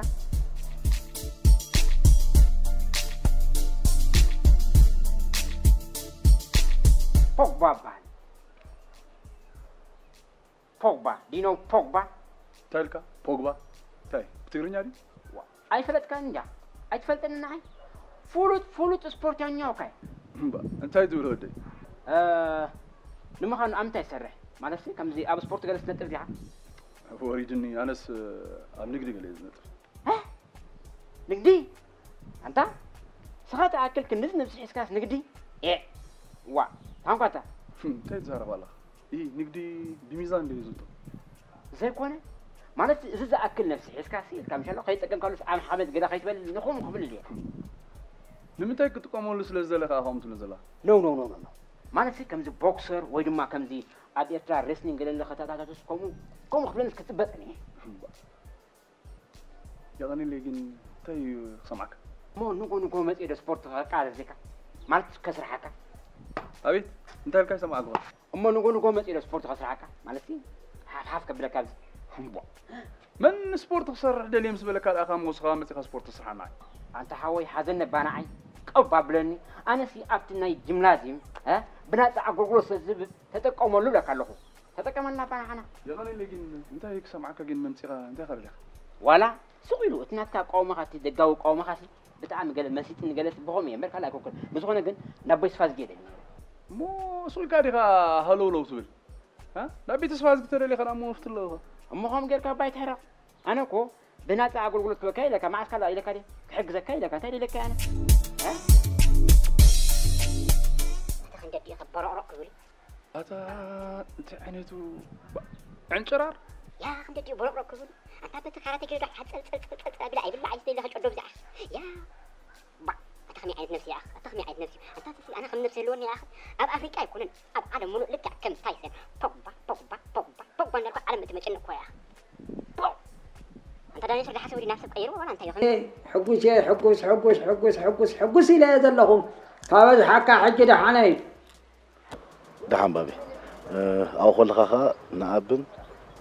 ፖግባ እበሃል። ፖግባ፣ do you know ፖግባ? እንታይ ኢልካ? ፖግባ? እንታይ? ብትግርኛ ድዩ? ዋ፣ ኣይፈለጥካን እንጃ። ኣይትፈልጠንን ንዓይ? ፍሉጥ፣ ፍሉጥ ስፖርተኛ እኳ እየ። እምባ እንታይ ትብል ወደይ? ንምዃኑ ኣብ ምንታይ ትሰርሕ? ማለትሲ ከምዚ ኣብ ስፖርት ገለ ትነጥፍ ዲኻ? ወሪድኒ፣ ኣነስ ኣብ ንግዲ ገለ እየ ዝነጥፍ። እ? ንግዲ? ኣንታ ስኻ ትኣክል ክንድዚ ነብሲ ሒዝካስ ንግዲ? ኤ! ዋ! ታንኳታ! እንታይ ትዛረብ ኣለኻ? ኢ ንግዲ ብሚዛን ድዩ ዝውጠን? ዘይኮነ ማለት እዚ ዝኣክል ነብሲ ሒዝካ ሲ ኢልካ ምሸሎ ከይጠቀምካሉስ ኣብ ሓመድ ገለ ከይትበል ንኹም ክብል ድየ? ንምንታይ ክጥቀመሉ ስለ ዝደለኻ ከምኡ ትብሎ ዘለኻ? ኖ ኖ ኖ ኖ ኖ ማለት ሲ ከምዚ ቦክሰር ወይ ድማ ከምዚ ኣብ ኤርትራ ሬስሊንግ ገለ ለኸታታታትስ ከምኡ ከምኡ ክብለንስ ክጽበ ጸኒሐ። የቐንየለይ ግን እንታይ እዩ ክሰምዓካ? እሞ ንጎ ንጎ መጺኤ ዶ ስፖርት ከቃለሰካ ማለት ከስርሓካ? ኣቤት እንታይ ኢልካ ይሰምዓካ? እሞ ንጎ ንጎ መጺኤ ዶ ስፖርት ከስርሓካ ማለት ሓፍ ሓፍ ከብለካ ኣብዚ። እምቧ መን ስፖርት ክሰርሕ ደልየ ምስ በለካ ደኣ ካብ ሞስኻ መጺኻ ስፖርት ትስርሓና? ኣንታ ሓወይ ሓዘን ነባናዓይ ቀብ ኣብለኒ። ኣነሲ ኣብቲ ናይ ጂምናዝየም እ ብናጻ ኣገልግሎት ስለ ዝህብ ተጠቀመሉ እብለካ ኣለኹ። ተጠቀመልና ባናሓና። የቐንየለይ ግን እንታይ ክሰምዓካ ግን መምጺኻ እንታይ ከደሊኻ? ዋላ ሱቕ ኢሉ እቲ ናትካ ኣቃውማኻ እቲ ደጋዊ ኣቃውማኻሲ ብጣዕሚ ገለ መሲጥኒ ገለ ጽቡቖም እየ እምበር ካልእ ኣይኮንኩን። ብዝኾነ ግን ናብ ቤት ስፋዝጌ እየ ደሊ ነይረ። እሞ ሱቕ ኢልካ ዲኻ ሃለውለው ትብል? እ? ናብ ቤት ስፋዝጌ ተደሊኻ ናብ መወፍቲ ኣለውኻ። እሞ ከም ጌርካ ባይ ትሕረቕ። ኣነ እኮ ብናጻ ኣገልግሎት ክበካ ኢለካ መዓስ ካልእ ኢለካ ድየ? ክሕግዘካ ኢለካ እንታይ ኢለካ ኣነ? እ? እቲ ክንደዲኡ ከበረቕረቕ ክብል ኣታ እንታይ ዓይነቱ ዕንጭራር? ያ ክንደዲኡ በረቕረቕ ክብል ኣንታ በቲ ካራቴ ኪዶ ዶ ሓጸል ጸል ጸል ጸል ጸል ኣቢላ ኣይብላ ኣይስተ ኢለካ ጨዶ ብዛዕ ያ ባ ኣታ ከመይ ዓይነት ነብሲ ይኣኽ ኣታ ከመይ ዓይነት ነብሲ ኣንታ ተስሊ ኣነ ከም ነብሲ ህልወኒ ይኣኽ ኣብ ኣፍሪቃ ኣይኮነን ኣብ ዓለም ሙሉእ ልክዕ ከም ታይሰን ፖግባ ፖግባ ፖግባ ፖግባ እንዳልኩ ዓለም እቲ መጨነቅ እኮ ይኣኽ ፖ ኣንታ ዳንኤል ሰርዳ ሓሰብ ወዲ ናብ ሰብ ቀይሩ ዋላ እንታይ ይኹን ሕጉስ እየ ሕጉስ ሕጉስ ሕጉስ ሕጉስ ሕጉስ ኢለ እየ ዘለኹ ካበዝሓካ ሕጂ ደሓነይ ደሓን ባቢ ኣብኡ ከለኻ ኸኣ ንኣብን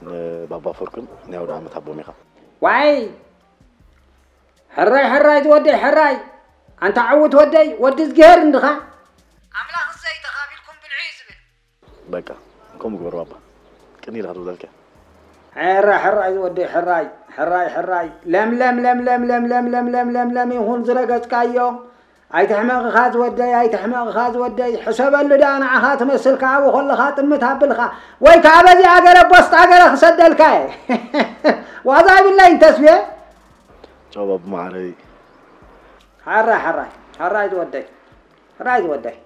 ንባባ ፍርቅን ናይ ኣውደ ዓመት ኣቦም ኢኻ። ዋይ ሕራይ ሕራይ ዝወደይ ሕራይ ኣንታ ዕውት ወደይ ወዲ እዝግሄር እንድኻ። ኣምላኽ እሰይ ተኻቢልኩም ብልዑ እዩ ዝብል። በቃ ከምኡ ግበር ባባ ቅኒ ኢልካ ትብለልካ። ሕራይ ሕራይ ዝወደይ ሕራይ ሕራይ ሕራይ ለምለም ለምለም ለምለም ለምለም ለምለም ይኹን ዝረገጽካዮ ኣይትሕመቕ ኢኻ ዝወደይ ኣይትሕመቕ ኢኻ ዝወደይ ሕሰበሉ ደኣ ንዓኻ ትመስል ከኣ ኣብኡ ከለኻ ጥምት ኣብልካ ወይ ከኣ በዚኣ ገለ ቦስጣ ገለ ክሰደልካ እየ ዋዛ ይብለይን ተስፍየ ቻው ባቡ መዓረይ ሓራይ ሓራይ ሓራይ ዝወደይ ሕራይ ዝወደይ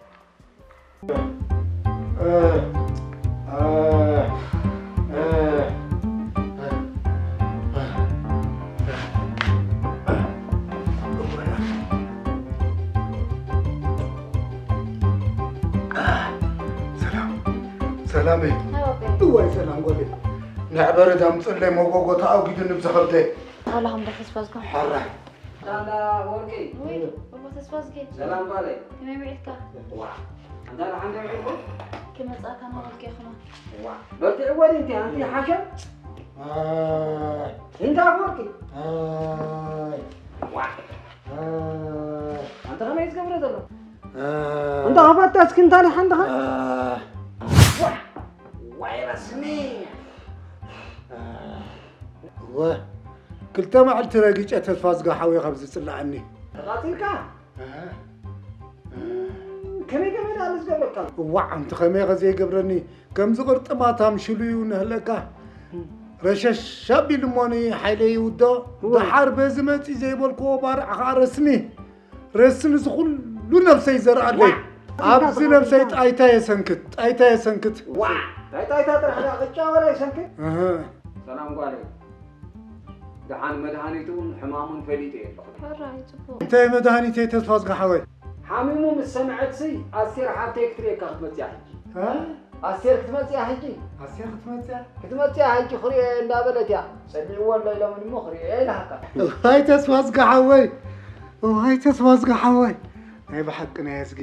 ሰላም ሰላም እዋይ ሰላም ጎዴ ንዕበረ ዳምፅለይ መጎጎ ተኣጉድኒ ብዝኸብደ ዋላ ከም ተስፋ ዝገብር ሕራይ ዳንዳ ወርቂ ወይ እሞ ተስፋዝጌ ሰላም ጓለይ ከመይ ውዒልካ? ዋ ኣንታ ደሓን ዶ ውዒልኩም? ክመጻእካ ናበልኪ ኢኹና። ዋ በርቲዕዎ ድንቲ ኣንቲ ሓሸም ኣይ እንታ ወርቂ ኣይ ዋ ኣይ ኣንተ ከመይ ዝገብረ ዘሎ ኣይ እንታ ከፈታ እስኪ እንታ ደሓን ድኻ? ኣይ ዋ ወይ ረስኒ እወ ክልተ መዓልቲ ረጊጨ ተስፋ ዝጋሓዊ ካብ ዝፅላኣኒ ተቓፂልካ ከመይ ከመይ ደኣ ዝገብረካ እዋዕ ኣንቲ ከመይ ከ ዘይገብረኒ ከምዚ ቅርጥማታም ሽሉዩ ንህለካ ረሸሽ ኣቢሉ እሞኒ ሓይለ ይውዶ ደሓር በዚ መፂ ዘይበልክዎ ባርዕ ከዓ ረስኒ ረስኒ ዝኩሉ ነብሰይ ዘርኣለይ ኣብዚ ነብሰይ ጣይታ የሰንክት ጣይታ የሰንክት ዋ ጣይታ ጣይታ ጥራሕ ደኣ ቅጫ ወረ የሰንክት ሰላም ጓለይ ደሓን መድሃኒቱን ሕማሙን ፈሊጠ እየ ኣለኹ። ሕራይ ጽቡቕ። እንታይ መድሃኒተይ ተስፋ ዝገሓወይ? ሓሚሙ ምስ ሰምዐትሲ ኣስቴር ሓብተይ ክትርእየካ ክትመጽእ እያ ሕጂ። እ? ኣስቴር ክትመጽእ እያ ሕጂ። ኣስቴር ክትመጽእ እያ? ክትመጽእ እያ ሕጂ ክርእዮ እየ እንዳበለት እያ። ጸሊእዎ ኣሎ ኢሎምኒ እሞ ክርእዮ እየ ኢልሃካ። እዋይ ተስፋ ዝገሓወይ እዋይ ተስፋ ዝገሓወይ ናይ ብሓቂ ናይ ኣዝጊ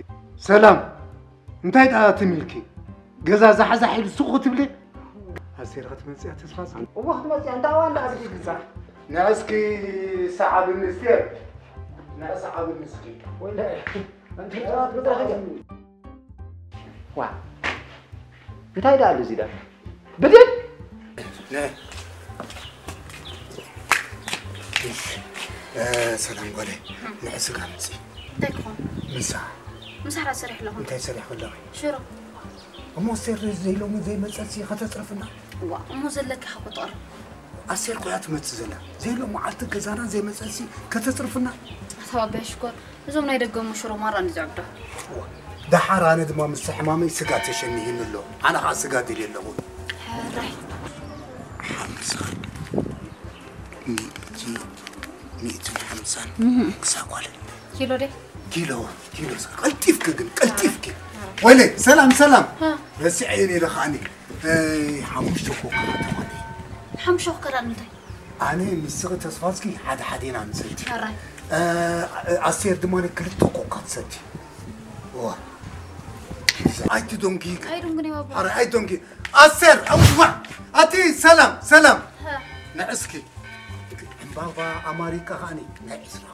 ሰላም እንታይ ደኣ ትም ኢልኪ? ገዛ ዛሕዛሕ ኢሉ ሱቕ ክትብሊ? ኣሲር ክትመጽያ ተስፋ ጸ እሞ ክትመጽያ እንታይ ዋላ ኣብዚ ግዛ ንዕስኪ ሰዓብኒ እስቴር ንዕስ ዓብኒ እስኪ ወይለ ዋ እንታይ ደኣ ኣሉ እዚ ደኣ ብድድ ሰላም ጓለይ ንዕስጋ ምጺ እንታይ ክኾን ምሳ ምሳሕ ሰሪሕ ኣለኹ። እንታይ ሰሪሕ ኣለኺ? ሽሮ። እሞ ኣሴር ዘይሎሚ ዘይመጸሲ ከተጽርፍና? ዋ እሞ ዘለኪ ካብ ክትቐርብ። ኣሴር ኮያ ትመጽእ ዘላ ዘይሎም መዓልቲ ገዛና ዘይመጸሲ ከተጽርፍና? ኣተባባያ ሽኮር እዞም ናይ ደገሙ ሽሮ ማራ እንዲ ዝዕብዶ። ደሓር ኣነ ድማ ምስ ሕማመይ ስጋ ተሸኒህኒ ኣሎ። ኣነ ከዓ ስጋ ድልየ ኣለኹ። ሕራይ። ሓምሳ ሚእቲ ሚእትን ሓምሳን ክሳብ ጓል ኪሎ ደ ኪሎ ኪሎ ቀልጢፍኪ ግን ቀልጢፍኪ ወይለ ሰላም ሰላም ረሲዐ ነይረ ከዓኒ ሓሙሽተ ኮካ ተኾነ ሓሙሽተ ኮካ እንታይ ኣነ ምስኺ ተስፋዝኪ ሓደ ሓዴና ንሰቲ ኣስቴር ድማ ክልተ ኮካ ትሰቲ ኣይትዶንጊ ኣረ ኣይዶንጊ ኣስቴር ኣቲ ሰላም ሰላም ንዕስኪ ዕምባባ ኣማሪካ ከዓኒ ናይ ዕስራ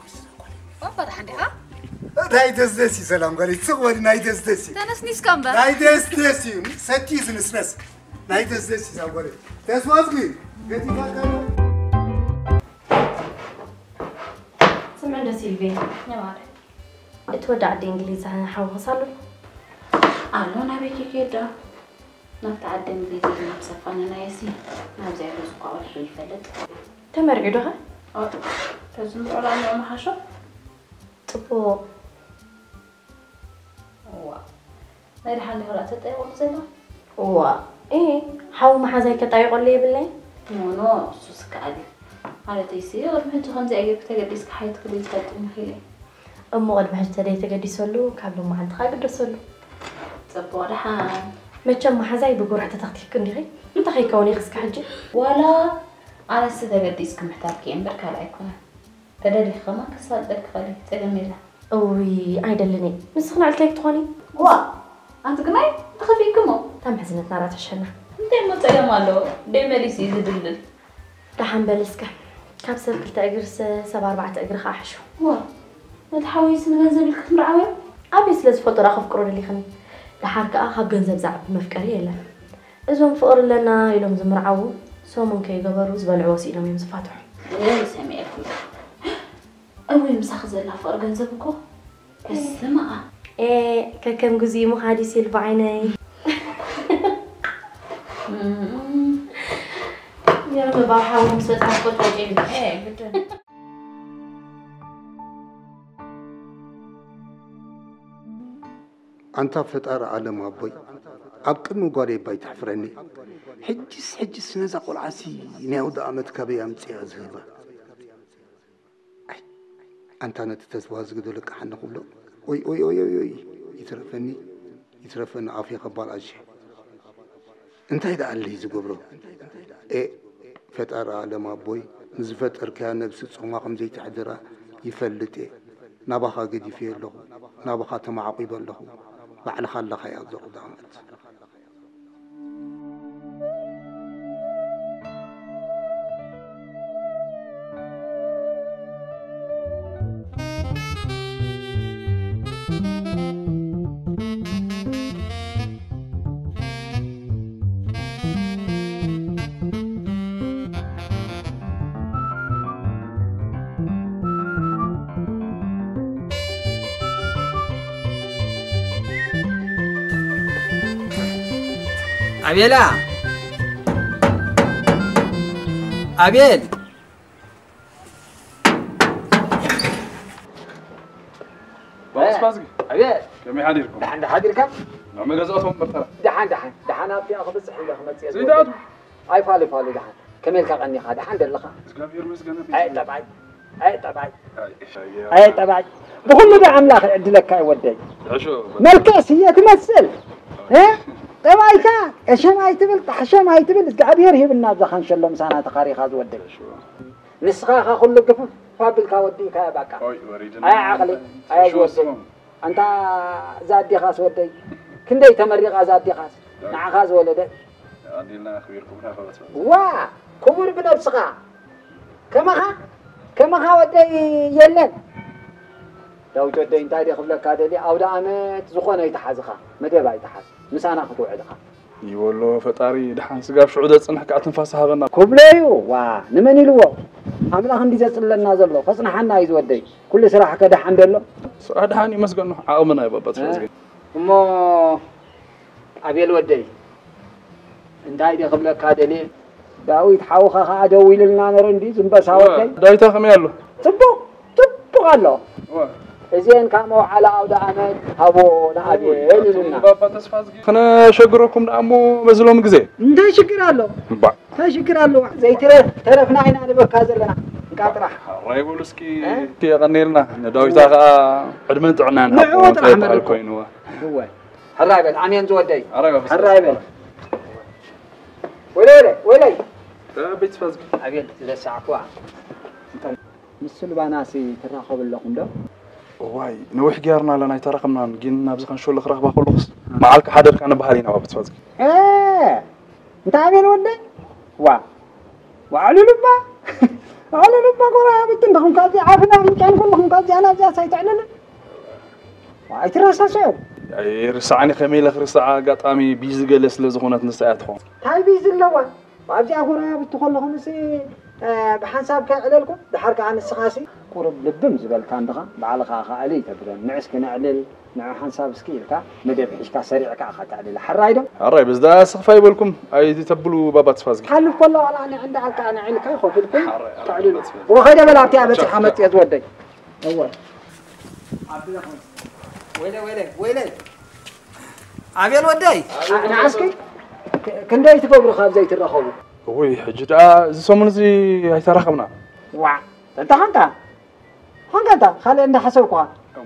ናይ ደስደስ እዩ ሰላም ጓለይ ስቕ በሊ ናይ ደስደስ እዩ ተነስኒስካ እምበር ናይ ደስደስ እዩ ሰቲ እዩ ዝንስነስ ናይ ደስደስ እዩ ዛጓለይ ተስፋዝጊ ገቲፋካ ስምዕ እንዶ ሲልቪ የማረ እቲ ወዲ ዓዲ እንግሊዝ ሓውኽስ ኣሎ ኣሎ ናበይ ኬዳ ናብቲ ዓዲ እንግሊዝ ኢልና ምሰፋንናየሲ ናብዚኣ ገዝኳ ወልሒ ይፈልጥ ተመርዒ ዶ ኸ? ተዝምርዖ ዳኣ ንዑ ምሓሾ። ጽቡቕ። እዋ ናይ ደሓን ዲኺ ዳኣ ተጣይቖሉ ዘላ? እዋ እ ሓው መሓዛይ ከጣይቖሉ የብለይ። ኖ ኖ እሱስ ይከኣል እዩ። ማለተይሲ ቅድሚ ሕጂ ከምዚኣ ጌርኪ ተገዲስኪ ሓየት ክትብሊ ትፈልጢ ዲኺ ኢለ። እሞ ቅድሚ ሕጂ ተደይተገዲሰሉ ካብ ሎማዓንቲ ኸኣ ግደሰሉ። ጽቡቕ ደሓን። መቸም መሓዛይ ብጉርሒ ተተኽቲኽኪ እንዲኺ። እንታይ ከይከውን ኢኺ እስከ ሕጂ? ዋላ ኣነስ ተገዲስኪ ምሕታትኪ እየ እምበር ካልእ ኣይኮነን። ተደሊኺ ከማን ከሳልጠልኪ እኽእል እየ። ጸገም የለን። እውይ ኣይደልን እየ። ንስኺ ንዕልተይ ክትኾኒ። ዋእ! ኣንቲ ግናይ ተኸፊእኪ እሞ። እታ ምሕዝነትና ደኣ ትሕሸና። እንታይ እሞ ጸገም ኣለዎ? ደይ መሊሱ እዩ ዝድልድል። ደሓን በሊ እስከ ካብ ሰብ ክልተ እግርስ ሰብ ኣርባዕተ እግሪ ከዓ ሕሹ። ዋእ! ነቲ ሓወይስ ንገንዘብ ኢልኪ ክትምርዓወዮ? ኣበይ ስለ ዝፈልጦ ደኣ ከፍቅሮ ደሊኽኒ? ደሓር ከዓ ካብ ገንዘብ ዝዓቢ መፍቀሪ የለን። እዞም ፍቕሪ ኣለና ኢሎም ዝምርዓዉ ሰሙን ከይገበሩ ዝበልዕዎ ስኢኖም እዮም ዝፋትሑ። እወ ሰሚዐኩም። እወ ምሳኺ ዘላ ፍቕሪ ገንዘብ እኮ በስመ ኣብ። ኤ ከከም ግዚኡ ምኻድ እዩ ሲልቪ ዓይነይ። ገርም እባ ሓዊ ምስ በጽሓ እኮ ጠጪ። ኣንታ ፈጣሪ ዓለም ኣቦይ ኣብ ቅድሚ ጓለይ እባ ኣይተሕፍረኒ። ሕጅስ ሕጅስ ነዛ ቆልዓሲ ናይ ኣውደኣመት ካበይ ኣምጺኣ ዝህባ። ኣይ ኣንታ ነቲ ተስፋ ዝግዶ ልቃሓኒ ክብሎ ኦይ ኦይ ኦይ ኦይ ኦይ ይትረፈኒ ይትረፈኒ ኣፌ ከባል ኣሸ። እንታይ ደኣ ኣለይ ዝገብሮ? ኤእ ፈጣሪ ኣለም ኣቦይ ንዝፈጠርካያ ነብሲ ጾማ ከምዘይተሕድራ ይፈልጥ እየ። ናባኻ ገዲፈዮ ኣለኹ፣ ናባኻ ተማዕቒበ ኣለኹ። ባዕልኻ ኣለኻያ እዛ ቁዳመት። ኣቤላ ኣቤል ባስባዝጊ ኣቤል ከመይ ሓዲርኩም? ደሓን ዶ ሓዲርካ? ንዕሚ ገዛእቶም በርተራ ደሓን ደሓን ደሓን ኣብቲኣ ክብፅሕ ኢለ ክመፅእ ዘይዳቱ ኣይፋሉ ፋሉ ደሓን ከመይ ኢልካ ቀኒኻ ደሓን ደለኻ? እግዚኣብሔር ይመስገን ኣቤል ኣየ ጠባይ ኣየ ጠባይ ኣየ ጠባይ ብኩሉ ዶ ኣምላኽ ይዕድለካ እዩ ወደይ። ሕሾ መልክዕስ እየ ትመስል እ ጠባይካ ቀሸም ኣይትብል ጣሕሸም ኣይትብል እግዚኣብሔር ሂብና ኣብዛ ካንሸሎ ምሳና ተኻሪኻ ዝወደይ። ንስኻ ኢኻ ኩሉ ግፍፍ ኣቢልካ ወዲእካዮ ባቃ። ኣይ ዓቕሊ ኣይ ዝወስን ኣንታ እዛ ኣዴኻስ ወደይ ክንደይ ተመሪቓ እዛ ኣዴኻስ ንዓኻ ዝወለደት። ዋ ክቡር ብነብስኻ ከማኻ ከማኻ ወደይ የለን። ዳዊት ወደይ እንታይ ድየ ክብለካ ደልየ ኣውደኣመት ዝኾነ ኣይትሓዝኻ መደብ ኣይትሓዝ ምሳና ክትውዕል ኢኻ። ይበሎ ፈጣሪ ድሓን ስጋብ ሽዑ ዘጽንሕ ከኣ ትንፋስ ሃበና። ክብለዩ ዋ ንመን ኢልዎ ኣምላኽ እንዲ ዘጽለና ዘሎ ከጽንሓና እዩ ዝወደይ። ኩሉ ስራሕ ከደሓን ደሎ። ስራሕ ደሓን ይመስገን ነው ዓቕምና እዩ ባባ ተስፋዝጊ። እሞ ኣቤል ወደይ፣ እንታይ ድየ ክብለካ ደልየ? ዳዊት ሓውኻ ኸዓ ደዊሉልና ነረ እንዲ ዝምበሳ ወደይ። ዳዊታ ከመይ ኣሎ? ጽቡቕ ጽቡቕ ኣሎ። እዚአን ካብ መውዓላ ኣውደ ኣመት ሃቦ ንኣቤል ኢሉና። ባባ ተስፋዝጊ፣ ክነሸግረኩም ደኣ እሞ በዚ ሎሚ ግዜ። እንታይ ሽግር ኣሎ? እምባዕ። እንታይ ሽግር ኣለዋ? ዘይትረፍ ተረፍና ኢና ንበካ ዘለና። እንካ ጥራሕ። ሕራይ በሉ እስኪ። እ? የቐንየልና። ንዳዊታ ኸኣ ዕድመን ጥዕናን ንዕኡ ሃቦ ጥራሕ እንታይ ይበሃል መርቆ። ኮይንዋ። እወ። ሕራይ በል፣ ኣሜን ዝወደይ። ሕራይ በል። ሕራይ በል። ወይለይ፣ ወይለይ፣ ወይለይ። እ፣ ቤት ተስፋዝጊ። ኣቤል፣ ዝረሳዕኩዋ። ምስ ስልባናሲ ትራኸቡ ኣለኹም ዶ? እዋይ፣ ነዊሕ ጌርና ኣለና ኣይተራኸብናን፣ ግን ናብዚ ከንሸሎ ክረኽባ ከለኹስ መዓልካ ሓደርካ ንበሃል ኢና ባባ ተስፋዝጊ። እ፣ እንታ ኣቤል ወደይ? ዋ፣ ዋዕሉ ልባ፣ ዋዕሉ ልባ ጎረባብቲ እንዲኹም ካብዚ ዓፍና ምንጫን ኩልኹም ካብዚኣ ናብዚኣ ሳይተዕልሉ። ዋ፣ ኣይትረሳስዑ። ኣይርሳዕኒ፣ ከመይ ኢለ ክርስዓ፣ ኣጋጣሚ ቢዚ ገለ ስለ ዝኾነት ንሳ እያ ትኸውን። እንታይ ቢዚ ኣለዋ? ኣብዚኣ ጎረባብቲ ከለኹምሲ፣ እ፣ ብሓንሳብ ከዕለልኩም፣ ድሓር ከኣ ንስኻሲ ቁሩብ ልብም ዝበልካ እንድኻ፣ ባዕልኻ ከኣ እልይ ተብለን፣ ንዕስ ክነዕልል፣ ንዑ ሓንሳብ እስኪ ኢልካ፣ መደብ ሒዝካ ሰሪዕካ ኢኻ ተዕልል። ሓራይ ዶ? ሓራይ፣ በዚ ደኣ ስኽፍ ኣይበልኩም፣ ኣይተብሉ ባባ ተስፋዝጊ። ሓልፍ ከሎ ዋላ ንዕ እንዳበልካ ንዕ ኢልካ ኮፍ ኢልኩም ሓራይ፣ ሓራይ፣ ተዕልሉ። ባባ ተስፋዝጊ። ወኸይደ በል ኣብቲኣ በጺሕካ ቻው፣ መጽእ ዝወደይ። እወ። ወይለይ፣ ወይለይ፣ ወይለይ። ኣቤል ወደይ፣ ንዓስኪ ክ-፣ ክንደይ ትገብሩ ካብ ዘይትራኸቡ? እውይ፣ ሕጂ ደኣ እዚ ሰሙን እዚ ኣይተራኸብና። ዋዕ፣ እንተ ኾንካ፣ ኾንካ እንታ፣ ካልእ እንዳሓሰብኩኻ።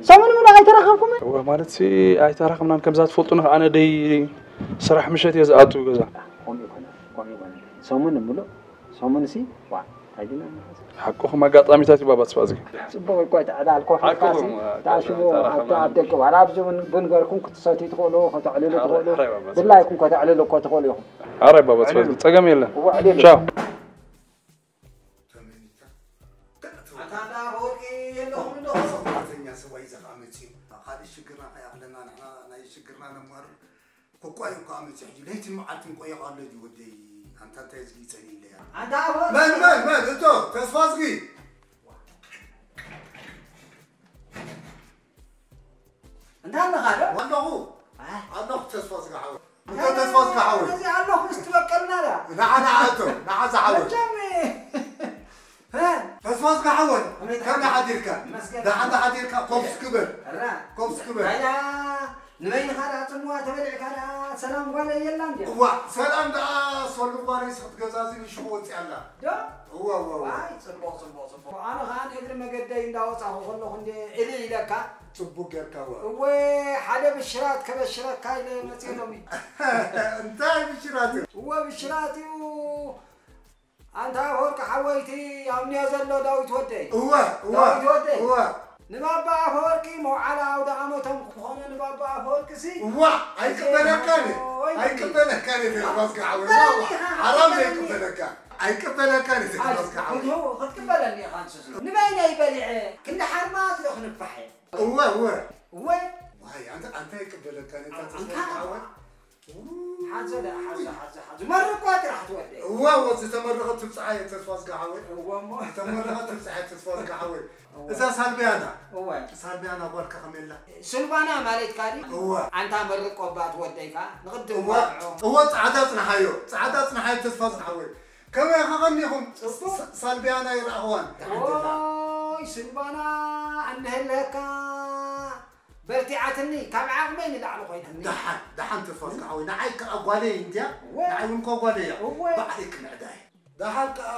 ሰሙን ምሉእ ኣይተራኸብኩምን? እወ፣ ማለትሲ ኣይተራኸብናን። ከምዛ ትፈልጡኒ ኸኣ ኣነ ደይ ስራሕ ምሸት እየ ዝኣቱ ገዛ። ከምኡ ይኮነ፣ ከምኡ ይኮነ። ሰሙን ምሉእ ሰሙንሲ፣ ዋ፣ እንታይ ድና ንሓስብ? ሓቅኹም፣ ኣጋጣሚታት እዩ ባባ ተስፋዝጊ። ጽቡቕ እኮ፣ እቲ ዕላል ኮፍ ኢልካሲ፣ ሓቅኹም፣ እታ ሽሙ ተራኸብና ኣብቲ ኣብ ደገ፣ ዋላ ኣብዚ እውን ቡን ገርኩም ክትሰትዩ ትኽእሉ፣ ከተዕልሉ ሓራይ፣ ትኽእሉ፣ ሓራይ ባባ ተስፋዝጊ። ድላይኩም ከተዕልሉ እኮ ትኽእሉ ኢኹም። ሓራይ ባባ ተስፋዝጊ፣ ዕልሉ። ጸገም የለን። እወ፣ ዕልሉ። ቻው። ኣታ እንዳ ኣፈወርቂ የለኹም እንዶ? ሰራሕተኛ ሰብኣይ ዘኻ መጺኡ። ካልእ ሽግርና ከይኣኽለና ንሕና ናይ ሽግርና ነማርር። ኮኳ እዩ እኮ ኣመጺኡ ሕጂ ለይትን መዓልትን ቆየቕ ኣሎ ድዩ ወደይ? ኣንታ እንታይ ዝጊ ጸሊለያ? ኣንታ ኣፈወርቂ! መን፣ መን፣ መን? እቶ ተስፋዝጊ! እንታይ ኣለኻ ዶ? ኣለኹ። ኣህ። ኣለኹ ተስፋዝጊ ሓወይ። እቶ ተስፋዝጊ ሓወይ። እዚ ኣለኹ ምስ ትበቀልና ዳ? ንዓ፣ ንዓ እቶ፣ ንዓ ዝሓወይ። መቸም፣ እ፣ ተስፋዝጊ ሓወይ፣ ከመይ ከመይ ሓዲርካ? ይመስገን። ደሓን ሓዲርካ? ኮፍ እስኪ በል። እራ። ኮፍ እስኪ በል። ናይዳ ንበይንኻ ደኣ ጽምዋ ተበሊዕካ ደኣ ሰላም ጓለይ የላን ድያ? እዋ፣ ሰላም ደኣ ሶሉ ጓለይስ ክትገዛዝኒ ሽኹ ወጺኣ ኣላ። ዶ? እዋ፣ እዋ፣ እዋ። ዋይ፣ ጽቡቕ፣ ጽቡቕ፣ ጽቡቕ። ኣነ ኸኣ ንእግሪ መገደይ እንዳወጻኹ ከለኹ እንደ እልል ኢለካ። ጽቡቕ ጌርካ፣ እዋ። እወ፣ ሓደ ብሽራት ከበሽረካ ኢለ መጽየ ሎሚ። እንታይ ብሽራት እዩ? እወ፣ ብሽራት እዩ። ኣንታ ኣፈወርቂ ሓወይ፣ እቲ ኣብንዮ ዘሎ ዳዊት ወደይ። እወ፣ እወ፣ ዳዊት ወደይ። እወ። ንባባ ኣፈወርቂ መውዓሊ ኣውደ ዓመቶም ክኾነ ንባባ ኣፈወርቂ ሲ። እዋ፣ ኣይቅበለካን እየ። ኦይ። ኣይቅበለካን እየ፣ ተስፋዝጊ ሓወይ። ኣይቅበለኒ እዋ፣ ኢኻ፣ ሓራም ኣይቅበለኒ። ዘይቅበለካ። ኣይቅበለካን እየ፣ ተስፋዝጊ ሓወይ። ክትህቦ-፣ ክትቅበለኒ ኢኻ ንሱ ስለ። ንበይነይ በሊዐ፣ ክንዲ ሓርማዝ ዶ ክንፋሕ እየ? እወ፣ እወ። እወ። ዋይ፣ ኣንታ፣ ኣንታ ኣይቅበለካን እየ፣ ኣንታ ተስፋዝጊ ሓወይ። ሓዞ ደኣ፣ ሓዞ፣ ሓዞ፣ ሓዞ። መርቆ ጥራሕ ትወደይ። እዋ፣ እዋ፣ ዝተመረቐት ትብጽሓ እየ ተስፋዝጊ ሓወይ። እወ እሞ። ዝተመረቐት ትብጽሓ እየ ተስፋዝጊ ሓወይ። እወ። እዛ ሳልቢያና። እወ። ሳልቢያና ጓልካ ከመይ ኣላ? ስልባና ማለት ካዲ? እወ። ኣንታ መርቆ እባ ትወደይ ከኣ ንቕድም እወ። ቆልዑ። እወ፣ ጻዕዳ ጽንሓዮ። ጻዕዳ ጽንሓዮ ተስፋዝጊ ሓወይ። ከመይ ኢኻ ቀኒኹም? ጽቡቕ። ሳ-፣ ሳልቢያና ይረኣኽዋን። ደሓን ደላ። ኦይ፣ ስልባና፣ ኣንህለካ። በርቲዓትኒ፣ ካብ ዓቕመይ ንላዕሊ ኮይናኒ። ደሓን፣ ደሓን ተስፋዝጊ ሓወይ። ንዓይ ከኣ ጓለይ እንድያ፣ እወ። ንዓይ እውን እኮ ጓለይ እያ። እወ። ባዕለይ ክምዕዳ እየ። ደሓን ከኣ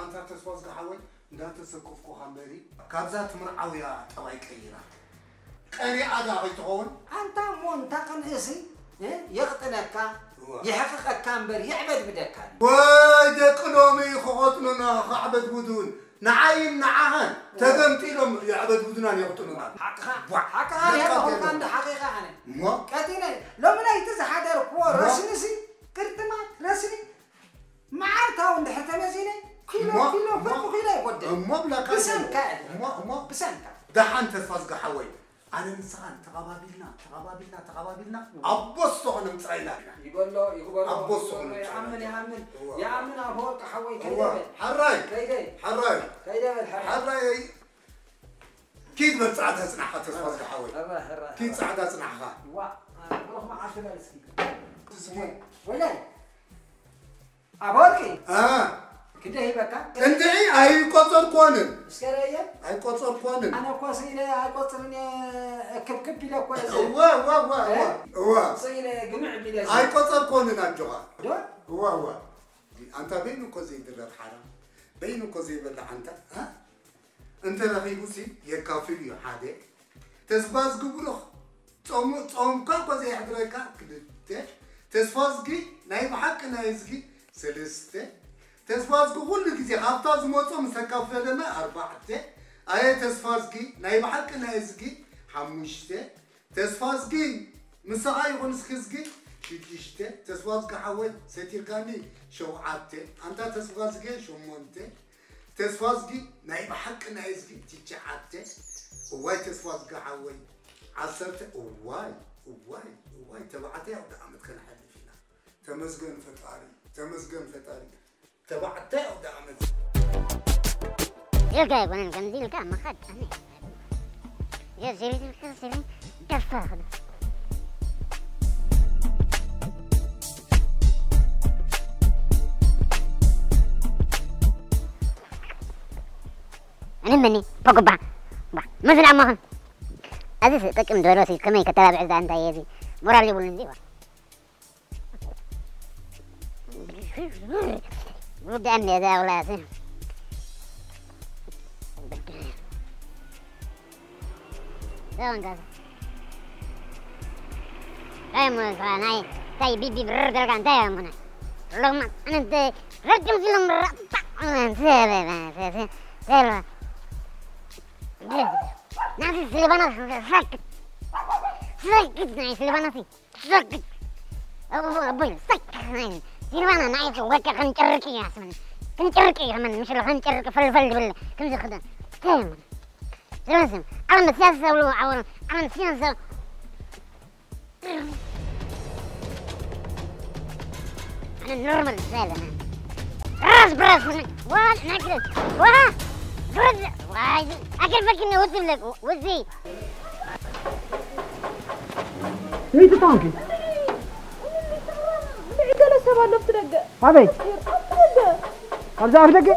ኣንታ ተስፋዝጊ ሓወይ፣ እንዳተሰከፍኩኻ እምበሪ፣ ካብዛ ትምርዓው እያ ጠባይ ቀይራ። ቀኒኣ ደኣ ከይትኸውን? ኣንታ እሞ እንታ ቅንእሲ፣ እ፣ የቕጥነካ፣ እወ። የሕቕቐካ እምበር የዕበድብደካ ድዩ? ወይ ደቂ ሎሚ ክቐጥኑና፣ ከዕበድብዱን፣ ንዓይን ንዓኻን ተገምጢሎም የዕበድብዱናን የቕጥኑናን። ሓቅኻ፣ ቧዕ! ሓቅኻ ለካ ኣለኹ፣ ገለ። እንዳ ሓቂኻ ኣነ። እሞ? ቀጢነ፣ ሎሚ ለይቲ ዝሓደርክዎ እሞ? ረስንሲ፣ ቅርጥማት፣ ረስኒ፣ መዓልታዊ እንድሕር ተመዚነ፣ ኪሎ፣ እሞ? ኪሎ፣ እሞ? ፍርቂ ኪሎ ይጎድል። እሞ ብላካ ብሰንካ ገለ። እየ። እሞ? እሞ? ብሰንካ። ደሓን ተስፋዝጊ ሓወይ። ኣነ ንስኻን ተቐባቢልና ተቐባቢልና ተቐባቢልና ኣቦ ስቶ ከነምፅኣ ኢና። ይበሎ ይግበሮ ኣቦ ስቶ ይበሎ፣ ከነምፅኣ ይኣምን ኢና። ይኣምን እዋ። ይኣምን ኣፈወርቂ ሓወይ እዋ ከይደበል ሓራይ ከይደይ ሓራይ ከይደበል ሓራይ ሓራይ ኪድ በል ፃዕዳ ፅናሓ ተስፋ ዝሓወይ ኣባ ሕራ ኪድ ፃዕዳ ፅናሕኻ ዋ ብሩኽ መዓልቲ በል እስኪ እስኪ ወላይ ኣፈወርቂ አ ክንደይ ሂበካ እንድዒ ኣይቆፀርኮንን እስከ ረየ ኣይቆፀርኮንን ኣነ እኮ ስኢለ ኣይቆፅርን እየ ክብክብ ኢለ እኮ እየ እወ እወ እወ እወ እወ ስኢለ ግምዕ ቢለ ኣይቆፀርኮንን ኣጆኻ ዶ እወ እወ ኣንታ በይኑ እኮ ዘይድረር ሓራ በይኑ እኮ ዘይበልዕ ኣንታ እ? እንተ ረኺቡሲ የካፍል እዩ ሓደ ተስፋ ዝግብሩኽ ጾምካ እኮ ዘየሕድረካ ክልተ ተስፋ ዝጊ ናይ ብሓቂ ናይ እዝጊ ሰለስተ ተስፋ ዝጊ ኩሉ ግዜ ካብታ ዝመጾ ምስ ኣካፈለና ኣርባዕተ ኣየ ተስፋ ዝጊ ናይ ብሓቂ ናይ እዝጊ ሓሙሽተ ተስፋ ዝጊ ምሳኻ ይኹን እስኪ ዝጊ ሽዱሽተ ተስፋ ዝጊ ሓወይ ሰቲርካኒ ሸውዓተ ኣንታ ተስፋ ዝጊ ሸሞንተ ተስፋዝጊ ናይ ብሓቂ ናይ እዝጊ ትሽዓተ እዋይ ተስፋዝጊ ሓወይ ዓሰርተ እዋይ እዋይ እዋይ ተባዕታይ ኣውደ ዓመት ከነሕልፍ ኢና ተመስገን ፈጣሪ ተመስገን ፈጣሪ ተባዕታይ ኣውደ ዓመት ኢልካ ኣይኮነን ከምዚ ኢልካ ምኻድ ኣነ የዘሪዝልካ ስሪ ደፋር እኔ ምን ፖግባ ባ ምን ስላማኸን እዚ ጥቅም ዶሎሲ ከመይ ከተባብዕ ዛ እንታይ የዚ ሞራል ይብሉ እንጂ ጉዳይ እንደ ዛውላስ ዛውንጋዛ ናይ ሞሳ ናይ ታይ ቢቢ ብርር ገልጋ እንታይ ያሙና ሎማ እንተ ረጅም ዝሎም ራጣ ናዚ ስልባና ሰክት ሰክት ናይ ስልባና ሰክት ኣቦይ ሰክ ናይ ስልባና ናይ ወቀ ክንጨርቅ ያስምን ክንጨርቅ ይመን ምሽሎ ክንጨርቅ ፈልፈል ድብል ክንዚ ክደ ተም ስለዚህ ዓለም ሲያሰብሉ ዓለም ዓለም ሲያሰብ أنا نورمال زي أنا راس براس من وال نقل وا قرد واي أكل فك إنه وزي لك وزي Lei ti tanki. ገለ ሰብ ኣሎ ኣብቲ ደገ ኣበይ? ኣብቲ ደገ ኣብዚ ኣፍ ደገ?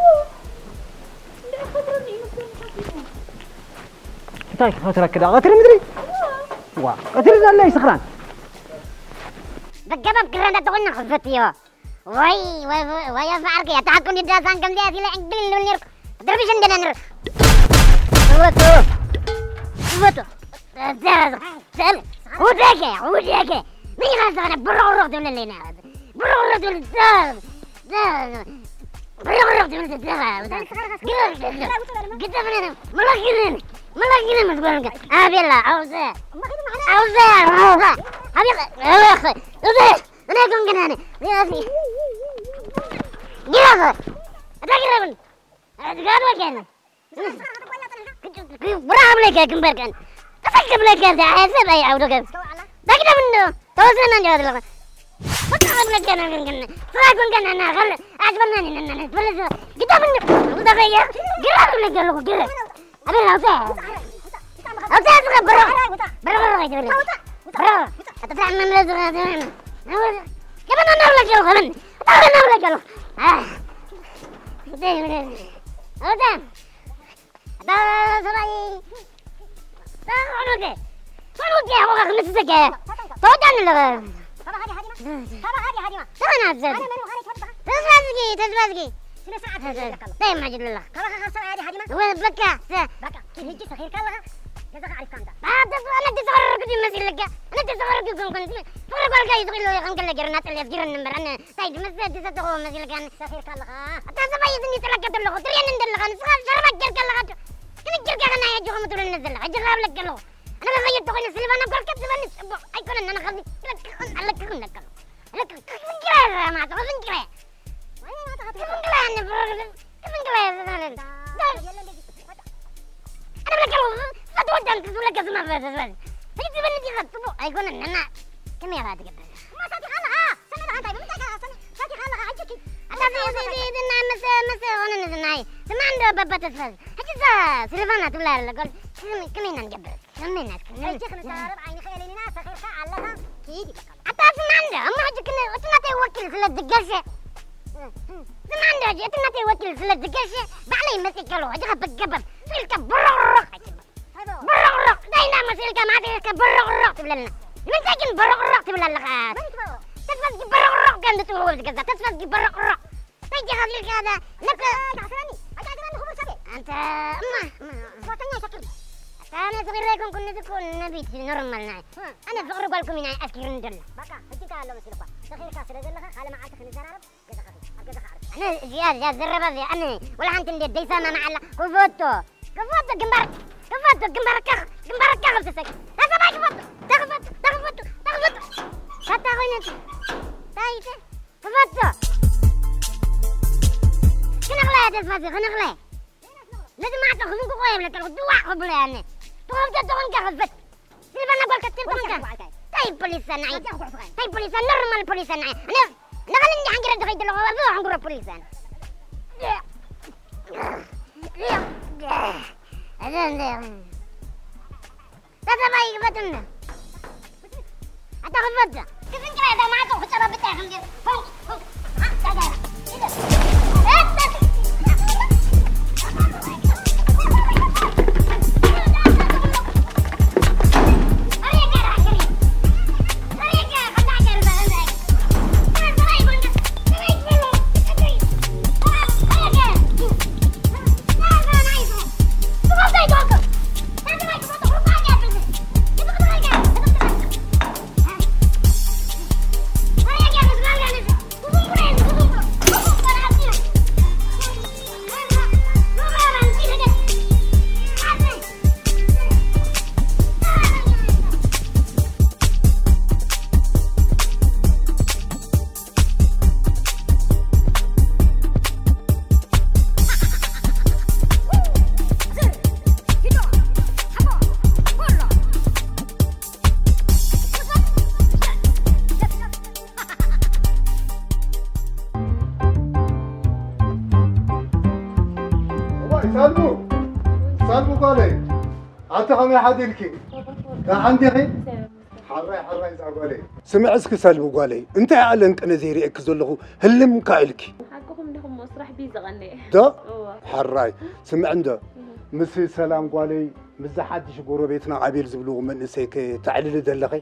እንታይ ክፈጥረኒ ይመስለኒ ሓሲቡ እንታይ ክፈጥረክ ደኣ? ቀትሪ ምድሪ? ዋ፣ ቀትሪ ዘለይ ስኽራን። በገባብ ግራ እንዳተኾና ክፈትዮ ወይ ወይ ወይ ኣፋዓርከ ያታሓኩም ይዳሳን ከም ዚኣ ሲለ ዕንግል ልብል ነርኩ ድርብሽ እንደና ንር ወቶ ወቶ ዘል ውደገ ውደገ ምን ይኻል ዘኸነ ብሮሮ ትብለለይና ብሮሮ ትብል ዘል ዘል ብሮሮ ትብል ዘል ግደፍነ መለኪነ መለኪነ መስጓንከ ኣቤላ ኣውዘ ኣውዘ ኣውዘ ኣቤላ ኣውዘ እኔ ግን ግን እኔ እኔ እኔ ግረፍ እታ ግረፍን እዝጋድ ወገን ብራ ብለከ ግንበርከን ተፈክ ብለከ እንተ ኣያዘ ባይ ኣውዶ ገብ በግደ ምን ተወሰነ እንደ ዘለኸ በቃ ብለከ ግን ግን ስራ ግን ግን እና ከለ ኣጅበና ነን ነን ብለዘ ግደ ምን ተፈየ ግራ ብለከ ለኹ ግራ أبي العوزة. عوزة أصغر برا. برا برا برا برا. برا. أتطلع من الأزغة. كمان أنا ولا جو كمان. أنا ولا جو. آه. عوزة. هذا سبعي. لا عمرك. شنو جاي هو خمس سكة. توتان لغة. بابا هادي هادي ما. بابا هادي هادي ما. شو أنا أبزر؟ أنا منو هاري تفضل. تزبزقي تزبزقي. ስነ ስርዓት ይብለካ ኣሎ። እንታይ ማጅለላ? ካባኻ ካብ ሰብኣይ ኣዲ ሃዲማ? ወ በቃ። በቃ፣ ኪድ ህጂ ሰኺርካ ኣለኻ። ገዛኻ ዓሪፍካ ኣምጻ። ኣነ ተሰኸረርኩ ድዩ መሲልካ? ኣነ ተሰኸረርኩ ይኮንኩን። ፍቕሪ ጓልካ እዩ ዝኽኢሎ ይኸን ከለ ገይርና ጥልየት ጊረን እምበር ኣነ እንታይ ድመስል ድሰተኸዎ መሲልካ? ሰኺርካ ኣለኻ። ኣታ ሰብኣይ እዝኒ ጥለቀት ኣለኹ። ትርእየኒ እንደለኻ ንስኻ ሸርባ ጌርካ ኣለኻ ዶ? ክንጅርካ ከና ሕጂ ከምኡ ትብለኒ ዘለኻ። ሕጂ ክኣብለካ ኣለኹ። ኣነ መኸየድ ተኾይነ ስልባና ጓልካ ትበኒ ጽቡቕ ኣይኮነን። ኣነ ካብዚ ክለቅቕን ኣለቅቕን ኣለቀሉ። ኣለቅቕ ክፍንጅራ ማዕጾ ክፍንጅራ። ክፍንጅራ ኣነ ብረግል ክፍንጅራ ዘናለን። ኣነ ብለቀሉ። ፈትወዳ ክብለካ ዝማ በዘዝበዝ። ሕጂ ትበኒ ዲኻ ጽቡቕ ኣይኮነን፣ ነና ከመይ ኢኻ ትገብር? እሞ ሳቲኻ ኣለኻ? ሰመይ ደኣ እንታይ ብምንታይ ከ ሰመይ ሳቲኻ ኣለኻ? ሕጂ ኪድ። ኣታ እዚ፣ እዚ፣ እዚ፣ እዚ ናይ መሰ-፣ መሰ ኾነን እዚ ናይ ስማ እንዶ በበ ተስፋ። ሕጂ እዛ ስልፋና ትብላ ኣላ ጓል፣ ከመይ፣ ከመይ ኢና ንገብር? ከመይ ኢና ንገብር? ሕጂ ክንዘራረብ ኣይንኽእልን ኢና፣ ሰኺርካ ኣለኻ፣ ኪድ ይበቃ። ኣታ ስማ እንዶ፣ እሞ ሕጂ ክን-፣ እቲ ናተይ ወኪል ስለ ዝገሸ። ስማ እንዶ፣ ሕጂ እቲ ናተይ ወኪል ስለ ዝገሸ፣ ባዕለይ መጺእ ከለኹ፣ ሕጂ ኸ ብገበም፣ ስልካ ብርቕርቕ። ብርቕርቕ፣ እንታይ እንዳመሰልካ ማዕተ ኢልካ ብርቕርቕ ትብለልና? ንምንታይ ግን ብርቕርቕ ትብል ኣለኻ? መን ትብሎ? ተስፋ እስኪ ብርቕርቕ ከም ዝጽውዕዎ ዝገዛ፣ ተስፋ እስኪ ብርቕርቕ። እንታይ ዲኻ ኢልካ ዳ? ለከ ኣታ ኣስረኒ፣ ኣታ ኣስረኒ ክቡር ሰበይ። ኣንተ እማ፣ እማ። ስፖርተኛ ይሰክር። ኣታ ኣነ ሰኺረ ኣይኮንኩን፣ ነዚ እኮ ነቢት ኖርማል ናይ። እ። ኣነ ፍቕሪ ጓልኩም ኢና ኣስኪሩኒ ዘሎ። በቃ፣ ሕጂ እንታይ ኣሎ መሲልኳ? ሰኺርካ ስለ ዘለኻ፣ ካልእ መዓልቲ ክንዘራረብ። ኣነ እዚኣ፣ እዚኣ ዘረባ እዚኣ፣ ኣነ ወላ ሓንቲ እንዴት ደይሰማማዓላ። ክፈቶ፣ ክፈቶ ግንባር፣ ክፈቶ ግንባርካ፣ ግንባርካ ከፍስሰክ። ያ ሰብኣይ ክፈቶ፣ ተኽፈቶ፣ ተኽፈቶ፣ ተኽፈቶ። ሳታ ኮይነት። ታይተ፣ ክፈቶ። ክነቕላ እያ ተስፋ እዚ፣ ክነቕላ እያ። ነዚ ማዕጾ ክዝንግቆ የብለካ ኣለኹ፣ ድዋዕ ክብሎ እያ ኣነ። ትኸፍቶ ተኾንካ ክፈት። ስልፋና ጓልካ ትብል ተኾንካ። እንታይ ፖሊስ ሰናይ? እንታይ ፖሊስ ሰናይ? ኖርማል ፖሊስ ሰናይ። ኣነ፣ ኣነ ኸለ እንዲ ሓንግረ ዝኸይድ ኣለኹ፣ ኣብዚ ሓንጉረ ፖሊስ ሰናይ። ተሰባይ ይግበጥና። ኣታ ክፈት። ክፍንጭራ እዛ ማዕጾ ክጨባብጣ እያ ከምዚ። ሆንክ፣ ሆንክ። እዋይ፣ ሳልሙ፣ ሳልሙ ጓለይ፣ ኣቲ ከመይ ሓዲርኪ? ደሓን ዲኺ? ሓራይ፣ ሓራይ፣ እዛ ጓለይ። ስምዒ እስኪ ሳልሙ ጓለይ፣ እንታይ ኣለንቅነ ዘይርእየኪ ዘለኹ ህልም ኢልኪ? ሓቅኹም ዲኹም፣ ስራሕ ቢዚ ቀንየ። ዶ? እወ። ሓራይ፣ ስምዒ እንዶ፣ እህ። ምስ ሰላም ጓለይ፣ ምስዛ ሓድሽ ጎረቤትና ኣቤል ዝብልዎ መንእሰይ ከ ተዕልሊ ዘለኺ?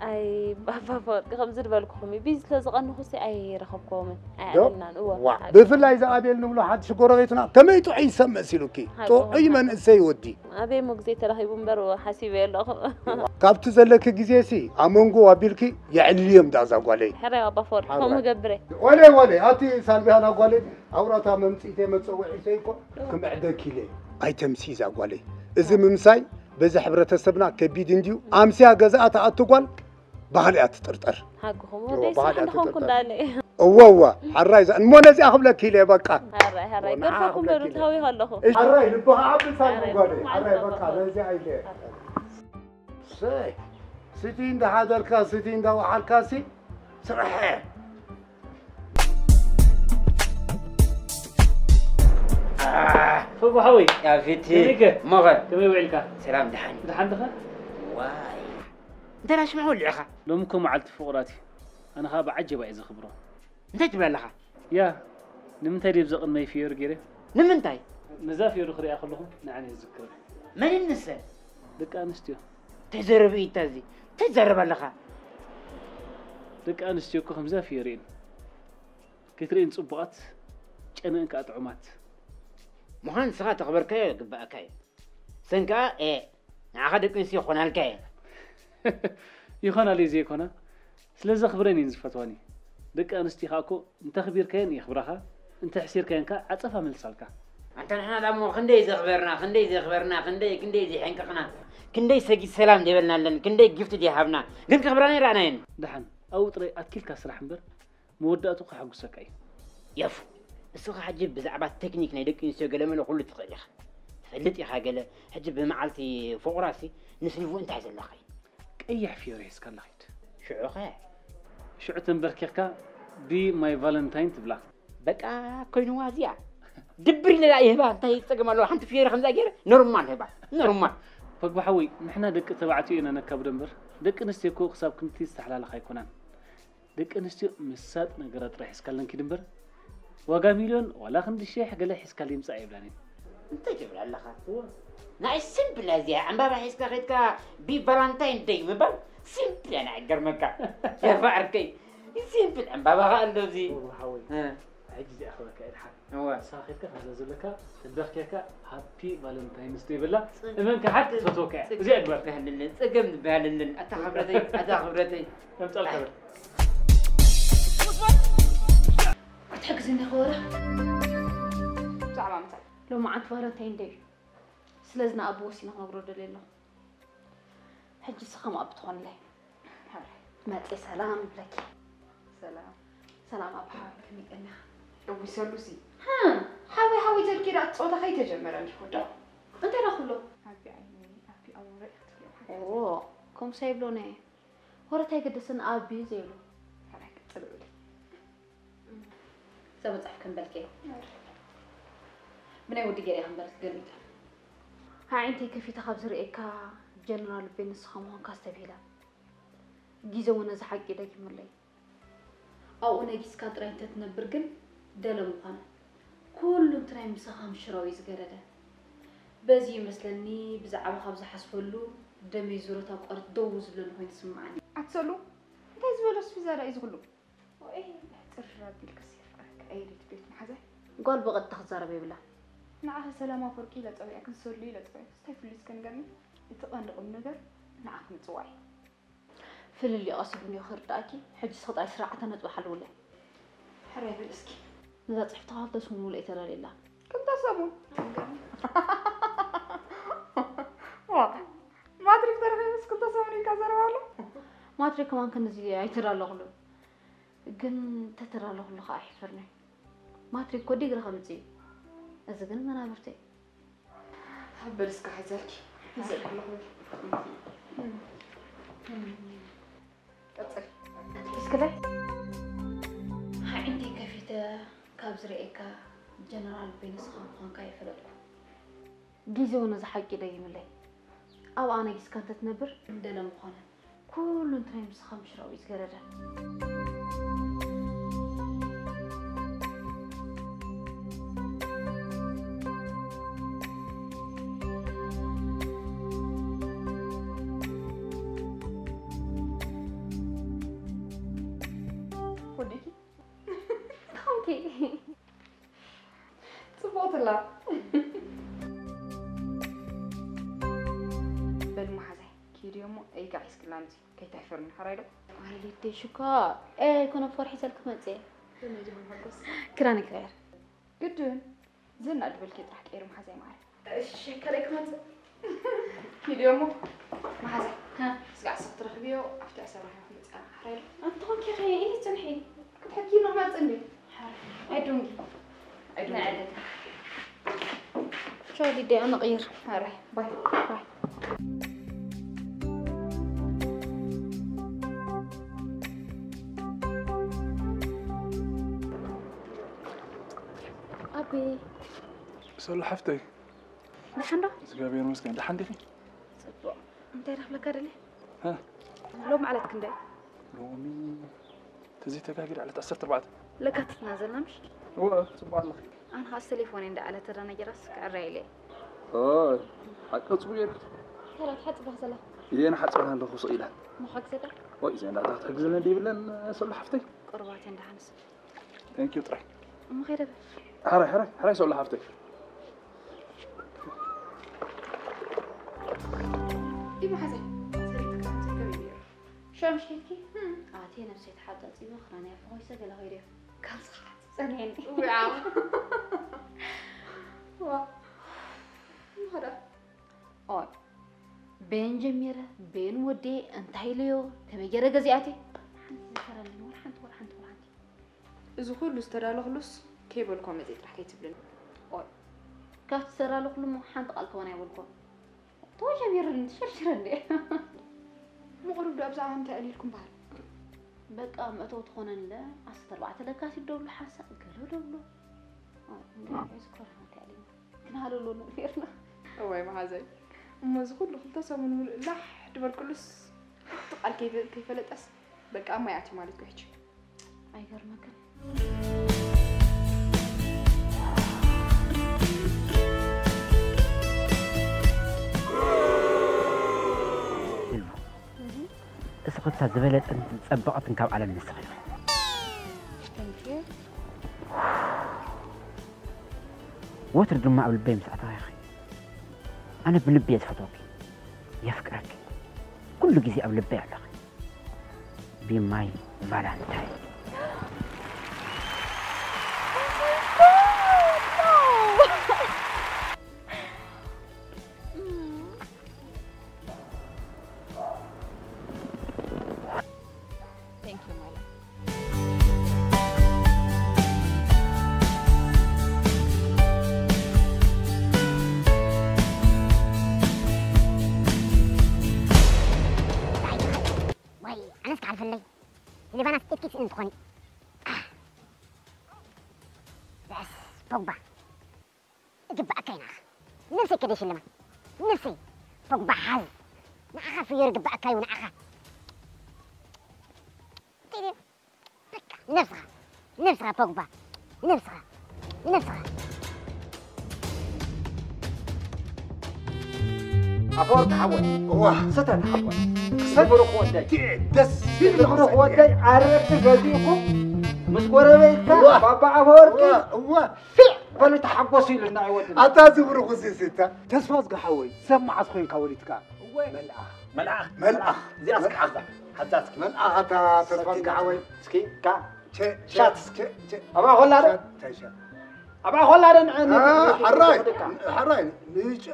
ኣይ፣ ባባ ኣፈወርቂ፣ ከምዚ ዝበልኩኹም እዩ። ቢዚ ስለ ዝቐንኹሲ ኣይረኸብኩዎምን፣ ዶ? ኣይኣልናን። እወ፣ ዋእ፣ ሓቂ። ብፍላይ እዚ ኣቤል ንብሎ ሓድሽ ጎረቤትና ከመይ ጥዑይ ሰብ መሲሉኪ? ሓቂ ጥዑይ እውነት። መንእሰይ ወዲ። ኣበይ እሞ ግዜ ተረኺቡ እምበር ሓሲበዮ ኣለኹ። ካብቲ ዘለኪ ግዜሲ ኣብ መንጎ ኣቢልኪ የዕልልዮም ዳዛ ጓለይ። ሕራይ ባባ ኣፈወርቂ፣ ሓራይ። ከምኡ ገብረ። ወለይ፣ ወለይ፣ ኣቲ ሳልቢያና ጓለይ፣ ኣውራታ መምጽኢተይ መጸውዒተይ እኮ ክምዕደኪ ኢለ። ኣይተምሲ እዛ ጓለይ። እዚ ምምሳይ በዚ ሕብረተሰብና ከቢድ እንድዩ። ኣምስያ ገዛኣ ትኣቱ ጓል ባህሊ እያ ትጥርጠር። ሓቅኹም፣ እዎ፣ ወደይ ባህሊ ስራሕ እያ እንደኾንኩ ትጥርጠር። እንዳለ። እወ፣ እወ፣ ሓራይ እዛ፣ እሞ ነዚኣ ክብለኪ ኢለ በቃ። ሓራይ፣ ሓራይ፣ እዎ፣ ንዓ ገርፈኩም በሉ፣ ክብለኪ ኢለ። ታዊ ኣለኹ። እሺ፣ ሓራይ፣ ልብኻ ዓቢ ሳልሚ ሓራይ፣ ጓለይ። ሓራይ፣ ሓራይ፣ በቃ፣ ሓራይ። ነዚኣ ኢለ። ሰይ፣ ስቲ እንዳሓደርካ፣ ስቲ እንዳወዓልካ ሲ፣ ስራሕ። ኣህ። ፈጉ ሓወይ። ያፊቲ። ከመይከ? ሞኸ። ከመይ ውዒልካ? ሰላም፣ ደሓን። ደሓን ዲኻ? ዋይ። እንታይ ዳሽምዑ ወሊዕኻ? ሎሚ እኮ መዓልቲ ፍቑራት እዩ። ኣነ ኸኣ ብዓጀባ እየ ዘኽብሮ። እንታይ ትብል ኣለኻ? ያ፣ ንምንታይ ድየ ብዚ ቅድመይ ፍዮሪ ገይረ? ንምንታይ? ነዛ ፍዮሪ ክሪኣ ከለኹ ንዓን እየ ዝዝክር። መን እየን ንሰን? ደቂ ኣንስትዮ። እንታይ ዘረባ እዩ እዚ? እንታይ ትዛረብ ኣለኻ? ደቂ ኣንስትዮ እኮ ከምዛ ፍዮሪ እየን። ክትርእየን ጽቡቓት፣ ጨነኣን ከኣ ጥዑማት። ምዃን ንስኻ ተኽበርካዮ ይግበኣካ እዩ። ሰን ከኣ፣ ኤ፣ ንዓኻ ደቂ ኣንስትዮ ይኾናልካ እየን። ይኾናለይ ዘይኮና፣ ስለ ዘኽብረን እየን ዝፈትዋኒ። ደቂ ኣንስትዮ ከኣ እኮ እንተኽቢርካየን የኽብራኻ፣ እንተሕሲርካየን ከኣ ዓጸፋ መልሳልካ። ኣንታ ንሕና ደኣ እሞ ክንደይ ዘኽበርና፣ ክንደይ ዘኽበርና፣ ክንደይ፣ ክንደይ ዘይሐንቀቕና፣ ክንደይ ሰጊድ ሰላም ዘይበልናለን፣ ክንደይ ጊፍት ዘይሃብና፣ ግን ከኽብራና ኣይረኣናየን። ደሓን፣ ኣብኡ ጥራይ ኣትኪልካ ስራሕ እምበር፣ መወዳእቱ ከሐጉሰካ እዩ። የፉ፣ እስኻ ሕጂ ብዛዕባ ቴክኒክ ናይ ደቂ ኣንስትዮ ገለመለ ኩሉ ትኽእል ኢኻ። ፈልጥ ኢኻ ገለ። ሕጂ ብመዓልቲ ፍቑራሲ ንስልቭኡ እንታይ ዘለኻ እዩ? ቀይሕ ፍዮሪ ሒዝካ ኣለኺድ። ሽዑኸ? ሽዑ ተንበርኪኽካ ቢ ማይ ቫለንታይን ትብላ። በቃ ኮይንዋ እዚኣ። ድብር ኢለ ይህባ እንታይ ጸገም ኣለዎ? ሓንቲ ፍዮሪ ከምዛ ገይረ ኖርማል ህባ። ኖርማል። ፖግባ ሓወይ፣ ንሕና ደቂ ተባዕትዮ ኢና ነካብዶ እምበር ደቂ ኣንስትዮ እኮ ክሳብ ክንድቲ ዝተሓላለኻ ኣይኮናን። ደቂ ኣንስትዮ መሳጢ ነገራት ጥራሕ ሒዝካለን ኪድ እምበር ዋጋ ሚልዮን ዋላ ክንዲ ሺሕ ገለ ሒዝካለ ይምጻእ ኣይብላን እየን። እንታይ ትብል ኣለኻ? ንኣይ ሲምፕል እያ እዚኣ። ዕምባባ ሒዝካ ከይድካ ቢ ቫላንታይን ደይ ምባል ሲምፕል እያ ንዓይ ገርመካ። የፋ ዓርከይ ሲምፕል ዕምባባ ኸኣ ኣሎ እዚ። ወላ ሓወይ፣ እ። ሕጂ እዚኣ ክበካ እየ ድሓን። እወ። ንስኻ ከይድካ ከምዛ ዘለካ ተንበርኪኻ ሃፒ ቫለንታይንስ ደይ በላ። እመን ክሓድ ትፈትወካ እያ። እዚኣ ግበር። በህልልን ጸገም ዝበሃልልን ኣታ ክብረተይ ኣታ ክብረተይ። መምጻል ክብር። ክትሕግዝኒ ክወራ ብዛዕባ ምንታይ? ሎማዓንቲ ቫለንታይን ደይ እዩ። ስለዚ ንኣቦ ወሲነ ክነግሮ ደልየ ኣለኹ። ሕጂ ንስኻ ከም ኣቢ ትኾንለይ። መፂ ሰላም ይብለኪ። ሰላም። ሰላም ኣቢ ሓወይ ከመይ ቀኒኻ? እውይ ሰሉሲ። ሃ፣ ሓወይ ሓወይ ዘልኪ ዳ ጸወታ ከይተጀመረ እንዲኹ ዶ? እንታይ ዳ ኩሎ? ኣቢ ዓይኒ ኣቢ ኣሞረ ኢኻ ትብልዮ። ኦ፣ ከምሳ ይብሎነ። ወረት ኣይገደስን ኣቢ ዘይብሎ። ሓራይ ቅጽል ብሊ። እዛ መጽሓፍ ከም በልከ ብናይ ወዲ ገይረ ከም በልክ ገርሚታ። ኣዒንተይ ከፊተ ካብ ዝርእየካ ጀነራል ቤን ንስኻ ምዃንካ ኣስተብሂላ። ግዜ እውን ነዚ ሓቂ ደጊሙለይ። ኣብኡ ነጊስካ ጥራይ እንተትነብር ግን ደለ ምዃነ። ኩሉ እንትናይ ምሳኻ ምሽራው እዩ ዝገደደ። በዚ ይመስለኒ ብዛዕባ ካብ ዝሓስበሉ ደመይ ዙረት ኣቋርጥ ደው ዝብለሉ ኮይኑ ይስምዓኒ። ኣትሰሉ እንታይ ዝበለ ስፒዛ ዳ እዩ ዝኽሉ? ወይ ሕፅር ኣቢልክስ የፍቅረካ ኤሪት ቤት መሓዛይ። ጓል ብቐጥታ ክዛረብ የብላ። ንዓኸ ሰላም ኣፈወርቂ ኢለ ፀዊዐክን ሰሉ ኢለ ፀዊዐክስ እንታይ ፍልዩ እስከ ንገርኒ? እቲ ቀንዲ ቁም ነገር ንዓኽ ምፅዋዕ እዩ። ፍልልዩ ቀሲቡ እኒኦ ክርዳእኪ። ሕጂ ስኽጣይ ስርዓተ ነጥቢ ሓልውለይ። ሕራይ በል እስኪ። ነዛ ፅሕፍቲ ካልተ ሰሙን ውለ ተዳልየላ። ክልተ ሰሙን? ዋ፣ ማትሪክ ተረኺቡስ ክልተ ሰሙን ኢልካ ዘረባ ኣሎ? ማትሪክ ከማን ክንዚ ኣይተዳለኹሉን። ግን ተተዳለኹሉ ከዓ ኣይሕፍርን እዩ። ማትሪክ እኮ ዲግሪ ከምፅእ እዩ። እዚ ግን መናብርተይ። በል እስከ ሓዛልኪ። ይዘልኩ ኣለኹ። ቀፅል። እስክለ ኣዒንተይ ከፊተ ካብ ዝርእየካ ጀነራል ቤንስኻ ምዃንካ ይፈለጥኩ። ግዜኡ ነዚ ሓቂ ደጊምለይ። ኣብኣ ነጊስካ እንተትነብር እንደለ ምኾነ። ኩሉ እንታይ ምስኻ ምሽራው እዩ ዝገረደ። ወዲኪ ታንኪ ጽቡቕትላ በል መሓዛይ ኪድዮ እሞ እይጋ ሒዝክላ ምጺ ከይታሕፍርኒ ሓራይ ዶ? ኣይ ሊደይ ሽኮር። ኤ ኣይኮነ ፈርሒ ዘልክ መጽእ። ከመይ ዲኹም ሓጎስ? ክዳን ይቀየር። ግድን ዝና ድበልኪ ጥራሕ ቀይር መሓዛይ ማዓረ። እሺ ከለይ ክመጽእ ኪድዮ እሞ መሓዛይ ስጋዕ ስኽ ትረኽብዮ ኣብቲ ኣሰራሒ ክመጽእ ሓራይ ዶ? ኣንተ ኮንኪ ኸየ ኢሊ ጽንሒ ክትሕኪ ኖ መጽእ እንዴ? ሓራይ ኣይዶንጊ ኣይዶንጊ ቻው ሊደይ፣ ኣነ ቅይር። ሓራይ ባይ ባይ። ኣቢ ሰሉ ሓፍተይ፣ ደሓን ዶ? እግዚኣብሔር ይመስገን። ደሓን ዲኺ? ጽቡቕ። እንታይ ረኽብለካ ደለ? ሃ? ሎም ዓለት ክንደይ? ሎሚ ተዘይተጋጊረ ዕለት ዓሰርተ ኣርባዕተ። ለካቲትና ዘለና ምሽ? እወ፣ ጽቡቕ ኣለኺ። ኣነ ኸኣ ቴሌፎን እንዳ ዓለት ተዳነጊራስ ክዕረ ኢለ። ኦይ፣ ሓቂ ጽቡቕ ጌርኪ። ተራ ትሓጽባ ዘላ። እየ ንሓጽበን ኣለኹ ስቕ ኢለን። ምዃን ዘላ። ወይ፣ እዚኣ እንዳታ ክትሕግዝለን ደይብለን ሰሉ ሓፍተይ። ቁርባት እንዳ ሓንስ። Thank you ጥራይ። እሞ ኸይደ በል። ሓራይ ሓራይ ሓራይ ሰሎ ሓፍተይ። ኢሞ ሓዘይ ሰሪትካ ትርከቢ ነይሩ። ሸምሽ ሒዝኪ ኣትየ ነብሰይ ተሓጻጺበ ክራንያ ፈኾይሰ ገለ ኸይደ እየ። ካብ ዝኸሓት ጸኒሐኒ። እውይ ዓው። ዋ። ምኸዳ ኦይ ቤን ጀሚረ ቤን ወዴ እንታይ ኢለዮ ከመይ ገይረ ገዚኣቴ ሓንቲ ዝፈረለኒ ወላ ሓንቲ ወላ ሓንቲ ወላ ሓንቲ እዚ ኩሉ ዝተዳለኽሉስ ከይበልኳ መፅእ ጥራሕ ከይትብልኒ። ኦይ ካብቲ ዝሰራለኹሉ እሞ ሓንቲ ቃል ክኾን ኣይበልኩን። ተወጀቢርኒ ትሸርሽረ እንዴ? ምቕሩብ ዶ ኣብዛ እንታይ ኣሊልኩም በሃል? በቃ መእተው ትኾነን ለ ዓሰርተ ኣርባዕተ ለካቲት ደብሉ ሓንሳእ ገሎ ደብሎ። እንዴ ዝኮራ እንታይ ኣሊና? ክንሃለሎ ነርና። እዋይ መሓዘይ፣ እሞ እዚ ኩሉ ክልተ ሰሙን ምሉእ ላሕ ድበልኩሉስ፣ እቲ ቃል ከይፈ-፣ ከይፈለጠስ፣ በቃ ኣብ ማይ ኣትዩ ማለት እዩ ሕጂ። ኣይገርመክን? እሱ ክልተ ዝበለጸን ዝጸበቐትን ካብ ዓለም ንስኺ ኢኺ። Thank you. ወትሩ ድማ ኣብ ልበይ ምስ ኣተኺ ኢኺ። ኣነ ብልቢ እየ ዝፈትወኪ፣ የፍቅረኪ። ኩሉ ግዜ ኣብ ልበይ ኣለኺ። Be my Valentine. Thank you, my love. ወይ ኣነስ ክሓልፈለይ። ሌባና ስቴት ኪስ እንትኾኒ። በስ ፖግባ። ይግባኣካ ኢና። ነብሰይ ከደ ሽልማ። ነብሰይ ፖግባ ሓዝ። ንዓኻ ፍየር ይግባኣካ እዩ ንዓኻ። በቃ ነብስኻ ነብስኻ ፖግባ ነብስኻ ነብስኻ ኣፈወርቂ ሓወይ እዋ ስተ ተሓወይ ክሰብርኽ ወደይ ደስ ዝብርኽ ወደይ ኣረርቲ ገዚእኩም ምስ ጎረቤትካ ባባ ኣፈወርቂ እዋ ፊዕ በሉ ተሓጎሱ ኢሉና እዩ ወድና። ኣታ ዝብርኹ እዚ ስተ ተስፋ ዝገሓወይ ሰብ መዓስ ኮይንካ ወሊድካ? እወ መልኣኽ መልኣኽ መልኣኽ እዚኣ እስኪ ሓዛ ሓዛ እስኪ መልኣኽ ኣታ ተስፋ ዝገሓወይ እስኪ ካ ሻት እስኪ ኣብኣ ኮላ ዶ እንታይ ሻት ኣብኣ ኮላ ዶ ንዕኒ ሕራይ ሕራይ ንጭ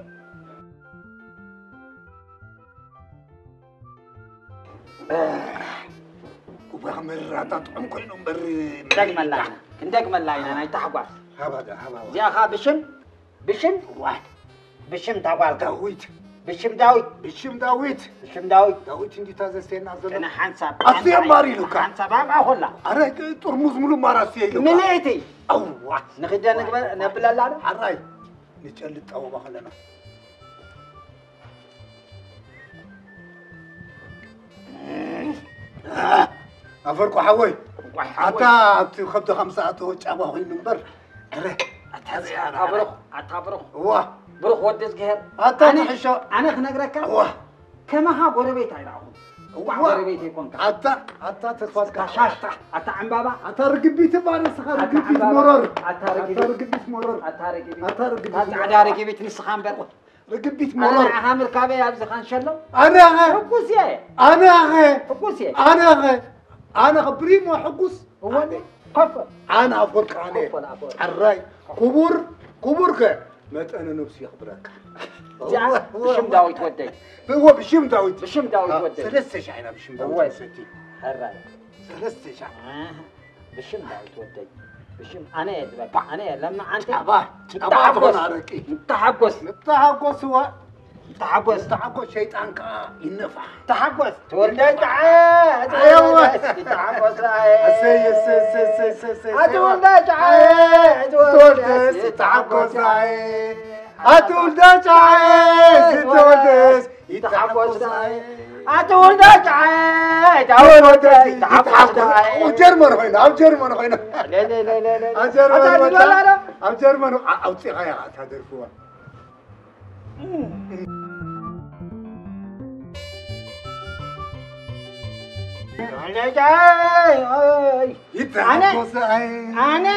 እባ መራታ ጥዑም ኮይኑ እምበር ክንደግመላ ኢና ክንደግመላ ኢና ናይ ታሕጓስ ሃባ ዶ ሃባ እዚኣ ኸዓ ብሽም ብሽም ዋይ ብሽም ታጓልካ ዳዊት ብሽም ዳዊት ብሽም ዳዊት ብሽም ዳዊት ዳዊት እንዲታ ዘስተየና ዘሎ ቅነ ሓንሳብ ኣስቲ እምባር ኢሉካ ሓንሳብ ኣብኣ ኾላ ኣረ ጥርሙዝ ሙሉ እምባር ኣስቲ ኢሉካ ምልእቲ ኣዋ ንኽደ ንግበር ነብለላ ዶ ሓራይ ንጨልጥ ኣበባ ከለና ኣፈርቁ ሓወይ ኣታ ኣብቲ ከብድኻ ምስ ኣተወ ጫባ ኮይኑ እምበር ኣታ ብሩኽ ኣታ ብሩኽ እዋ ብሩኽ ወዲ ዝግሄር ኣታ ትሕሾ ኣነ ክነግረካ እዋ ከማኻ ጎረቤት ኣይረኣኹን እዋ ጎረቤት ይኮንካ ኣታ ኣታ ተስፋ ዝካ ሻሽጣ ኣታ ዕምባባ ኣታ ርግቢት እባ ንስኻ ርግቢት መረር ኣታ ርግቢት መረር ኣታ ርግቢት ኣታ ርግቢት ጻዕዳ ርግቢት ንስኻ እምበር ርግቢት ሞራል ኣነ ንዓኻ ምርካበይ ኣብዚ ካንሸሎ ኣነ ኣኸ ሕጉስ እየ ኣነ ኣኸ ሕጉስ እየ ኣነ ኣኸ ኣነ ኸ ብሪሞ ሕጉስ እወ ኮፍ ኣነ ኣፍወርቂ ኣነ ሕራይ ክቡር ክቡር ከ መጠነ ነብሱ የኽብረካ እዚኣ ብሽም ዳዊት ወደይ እወ ብሽም ዳዊት ብሽም ዳዊት ወደይ ሰለስተ ሻዕ ኢና ብሽም ዳዊት ሰቲ ሕራይ ሰለስተ ሻዕ ብሽም ዳዊት ወደይ ብሽም ኣነ እየ ዝበልካ ኣነ እየ ለምዓንቲ ጫባ ጫባ ትኾን ኣረቂ ንተሓጎስ ንተሓጎስ እዋ ንተሓጎስ ንተሓጎስ ሸይጣን ከዓ ይነፋሕ ተሓጎስ ተወልደ ጣዓ ተወልደስ ይተሓጎስ ራእየ ኣሰይ ኣሰይ ኣሰይ ኣሰይ ኣሰይ ኣሰይ ኣቲ ወልደ ጣዓ ተወልደስ ይተሓጎስ ራእየ ኣቲ ወልደ ጣዓ ተወልደስ ይተሓጎስ ራእየ ኣቲ ወልደ ጣዓ ተወልደስ ይተሓጎስ ራእየ ጀርመን ኮይና ኣብ ጀርመን ኮይና ኣብ ጀርመን ኮይና ኣብ ጀርመን ኣውፂኻያ እታ ደርፍዋ ኣነ ኣነ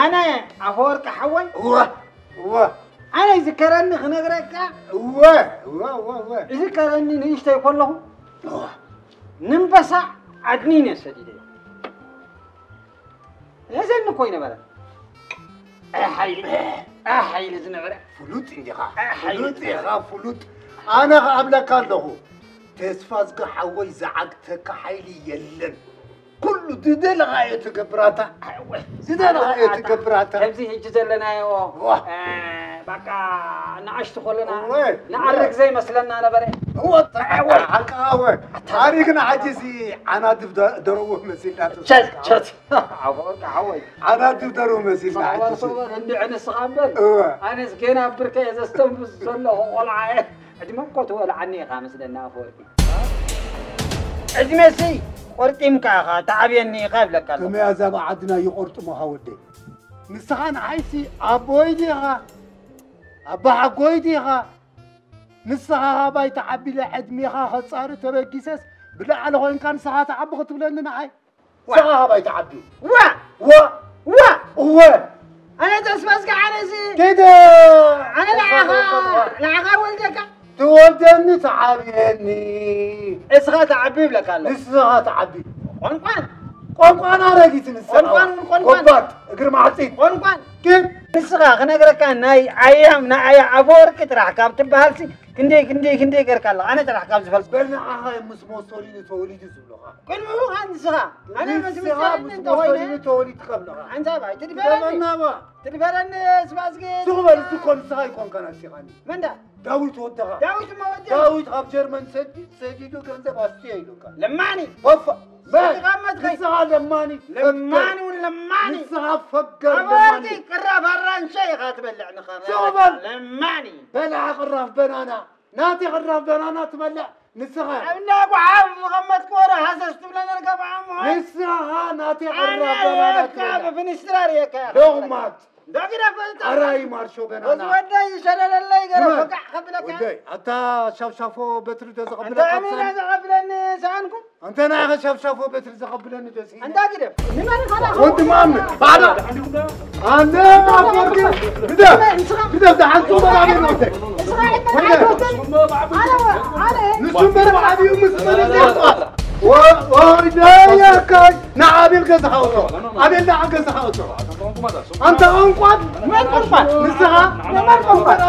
ኣነ ኣፈወርቂ ሓወይ እወ እወ ኣነ ይዝከረኒ ክነግረካ እወ እወ እወ እወ ይዝከረኒ ንእሽተይ ከለኹ እወ ንንበሳ ኣድኒነ ሰዲደ የዘኒ እኮ ይነበረ ሓይሊ ሓይሊ ዝነበረ ፍሉጥ እንዲኻ ፍሉጥ ኢኻ ፍሉጥ ኣነ ከኣብለካ ኣለኹ ተስፋ ዝገሓወይ ዝዓግተካ ሓይሊ የለን ኩሉ ዝደለኻዮ ትገብራታ ዝደለኻዮ ትገብራታ ከምዚ ሕጂ ዘለናዮ በቃ ንኣሽቱ ከለና እወ። ንዓርግ ዘይመስለና ነበረ። እወ፣ እወ፣ ሓቃ እወ። ታሪክና ሕጂ ሲ ዓናድፍ ደ-፣ ደረዎ መሲልና ቸት፣ ቸት። ኣፈወርቂ ሓወይ። ዓናድፍ ደረዎ መሲልና ሕጂ ሲ። ሶበር፣ እንዲዕ ንስኻ እምበር። እወ። ኣነስ ገና ብርከ እየ ዘስተንፍስ ዘለኹ ቆልዓ እየ። ዕድመ እኮ ትበልዓኒ ኢኻ መስለኒ ኣፈወርቂ። ዕድመ ሲ ቆርጢምካ ኢኻ፣ ትዓብየኒ ኢኻ ይብለካ ኣለኹ። ከመይ ኣዛብእ ዓድና ይቆርጥሙኻ ወደይ። ንስኻ ንዓይሲ ኣቦይ ዲኻ? ኣባሓጎይ ዲኻ? ንስኻ ካባይ ትዓቢ ኢለ ዕድሜኻ ከጻሪ ተበጊሰስ ብላዕሊ ኮይንካ ንስኻ ትዓቢ ክትብለኒ ንዓይ? ዋ! ንስኻ ካባይ ትዓቢ? ዋ! ዋ! ዋ! እወ! ኣነ ተስፋ እስከ ኣነ እዚ ጌታ! ኣነ ንዓኻ፣ ንዓኻ ወልደካ። ትወልደኒ ትዓብየኒ። እስኻ ትዓቢ ይብለካ ኣሎ። ንስኻ ትዓቢ። ቆንቋን። ቆንቋን ኣረጊት ንስኻ። ቆንቋን፣ ቆንቋን። ጎባጥ፣ እግሪ ማዕጺድ። ቆንቋን። ግን ንስኻ ክነግረካ ናይ ኣያም ንኣያ ኣፈወርቂ ጥራሕ ካብ ትበሃልሲ ክንደይ፣ ክንደይ፣ ክንደይ ገርካ ኣለኻ? ኣነ ጥራሕ ካብ ዝፈልጥ። በል ንዓኻ እዮም ምስ ሞሶሊኒ ተወሊዱ ዝብሉኻ። ቅድሚኡ ኸኣ ንስኻ። ኣነ ምስ ንስኻ ሞሶሊኒ ምስ እንተኾይነ ሞሶሊኒ ተወሊድካ ኣለኻ። ኣንታ ባይ፣ ትድበረኒ። ትደመና ባ። ትድበረኒ ስባዝጌ። ሱቕ በል፣ እዚ እኮ ንስኻ ኣይኮንካን ኣሲኻኒ። መን ዳ? ዳዊት ወደኻ። ዳዊት እሞ ወደይ። ዳዊት ካብ ጀርመን ሰዲ-፣ ሰዲዱ ገንዘብ ኣስትዮ ኢሉካ። ለማኒ። ወፋ-፣ መን? ሰዲቓ መትኸይ። ንስኻ ለማኒ። ለማኒ እውን ለማኒ። ንስኻ ፈገር ኣባቲ ለማኒ። ቅራፍ ኣራንሸ ኢኻ ትበልዕ ንኸራ። ሱቕ በል። ለማኒ። በልዓ ቅራፍ በናና። ናቲ ቅራፍ በናና ትበልዕ ንስኻ። ኣብ እንዳ ጓሓፍ ዝቐመጥክ ወረ ሃሰስ ትብለና ርጋብ ዓሞ። ንስኻ ናቲ ኣነ ቅራፍ በናና ርየካ ትበልዕ። ብፍንስትራ ርየካ ኢኻ። ሎቕማጽ። ዳግዳ ፈልጣ። ኣራይ ማርሾ በናና። እዚ ወደይ ይሸለለለይ ገረ ንመን? ፈጋዕ ከብለካ። ወደይ፣ ኣታ ሻፍሻፎ በትሪ ዶ ዘቐብለካ ኣንታ ኣሚና ትሰን? ዘቐብለኒ ሰኣንኩ? ኣንተ ናይ ሻፍሻፎ በትሪ ዘቐብለኒ ደስ ይብል። ኣንታ ግደፍ። ንመን ኻላ? ወዲ ማም፣ ባዕዳ። ኣነ ኣፈወርቂ፣ ግደፍ። ግደፍ፣ ደሓን ትበል ኣበይ ነው? ንሱ እምበር ብዓቢኡ ምስ መለስ ያውጣ። ወ-፣ ወደይ ያካይ፣ ንዓቤል ገዛኻ ውፅዖ። ኣቤል ንዓ ገዛኻ ውፅዖ። ኣንታ ቆንቋን፣ መን ቆንቋን? ንስኻ? መን ቆንቋን?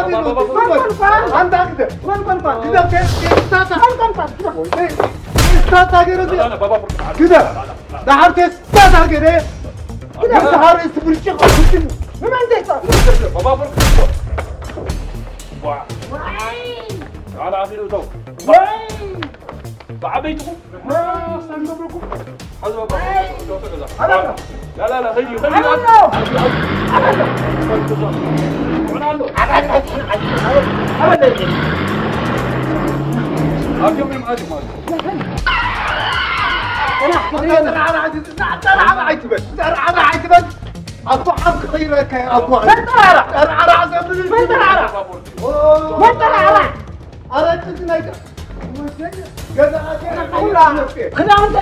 ኣንታ ግደፍ። መን ቆንቋን? ግደፍ፣ ቴ-፣ ቴስታታ። መን ቆንቋን? ግደፍ። ቴስታታ ገይረ ግደፍ። ደሓር ቴስታታ ገይረ። ግደፍ። ደሓር እቲ ብርጭቆ። ንመን ቴስታ? ዋይ! ብዓበይትኹም። ኣቦ ዓም ክኸይረካ ኣቦ ዓም። መን ጠራራ? ጠራራ ዘብል መን ጠራራ? መን ጠራራ? ኣረ፣ ቅድም ኣይተ-፣ ገዛ ኣቴና ክዳውንተ፣ ክዳውንተ፣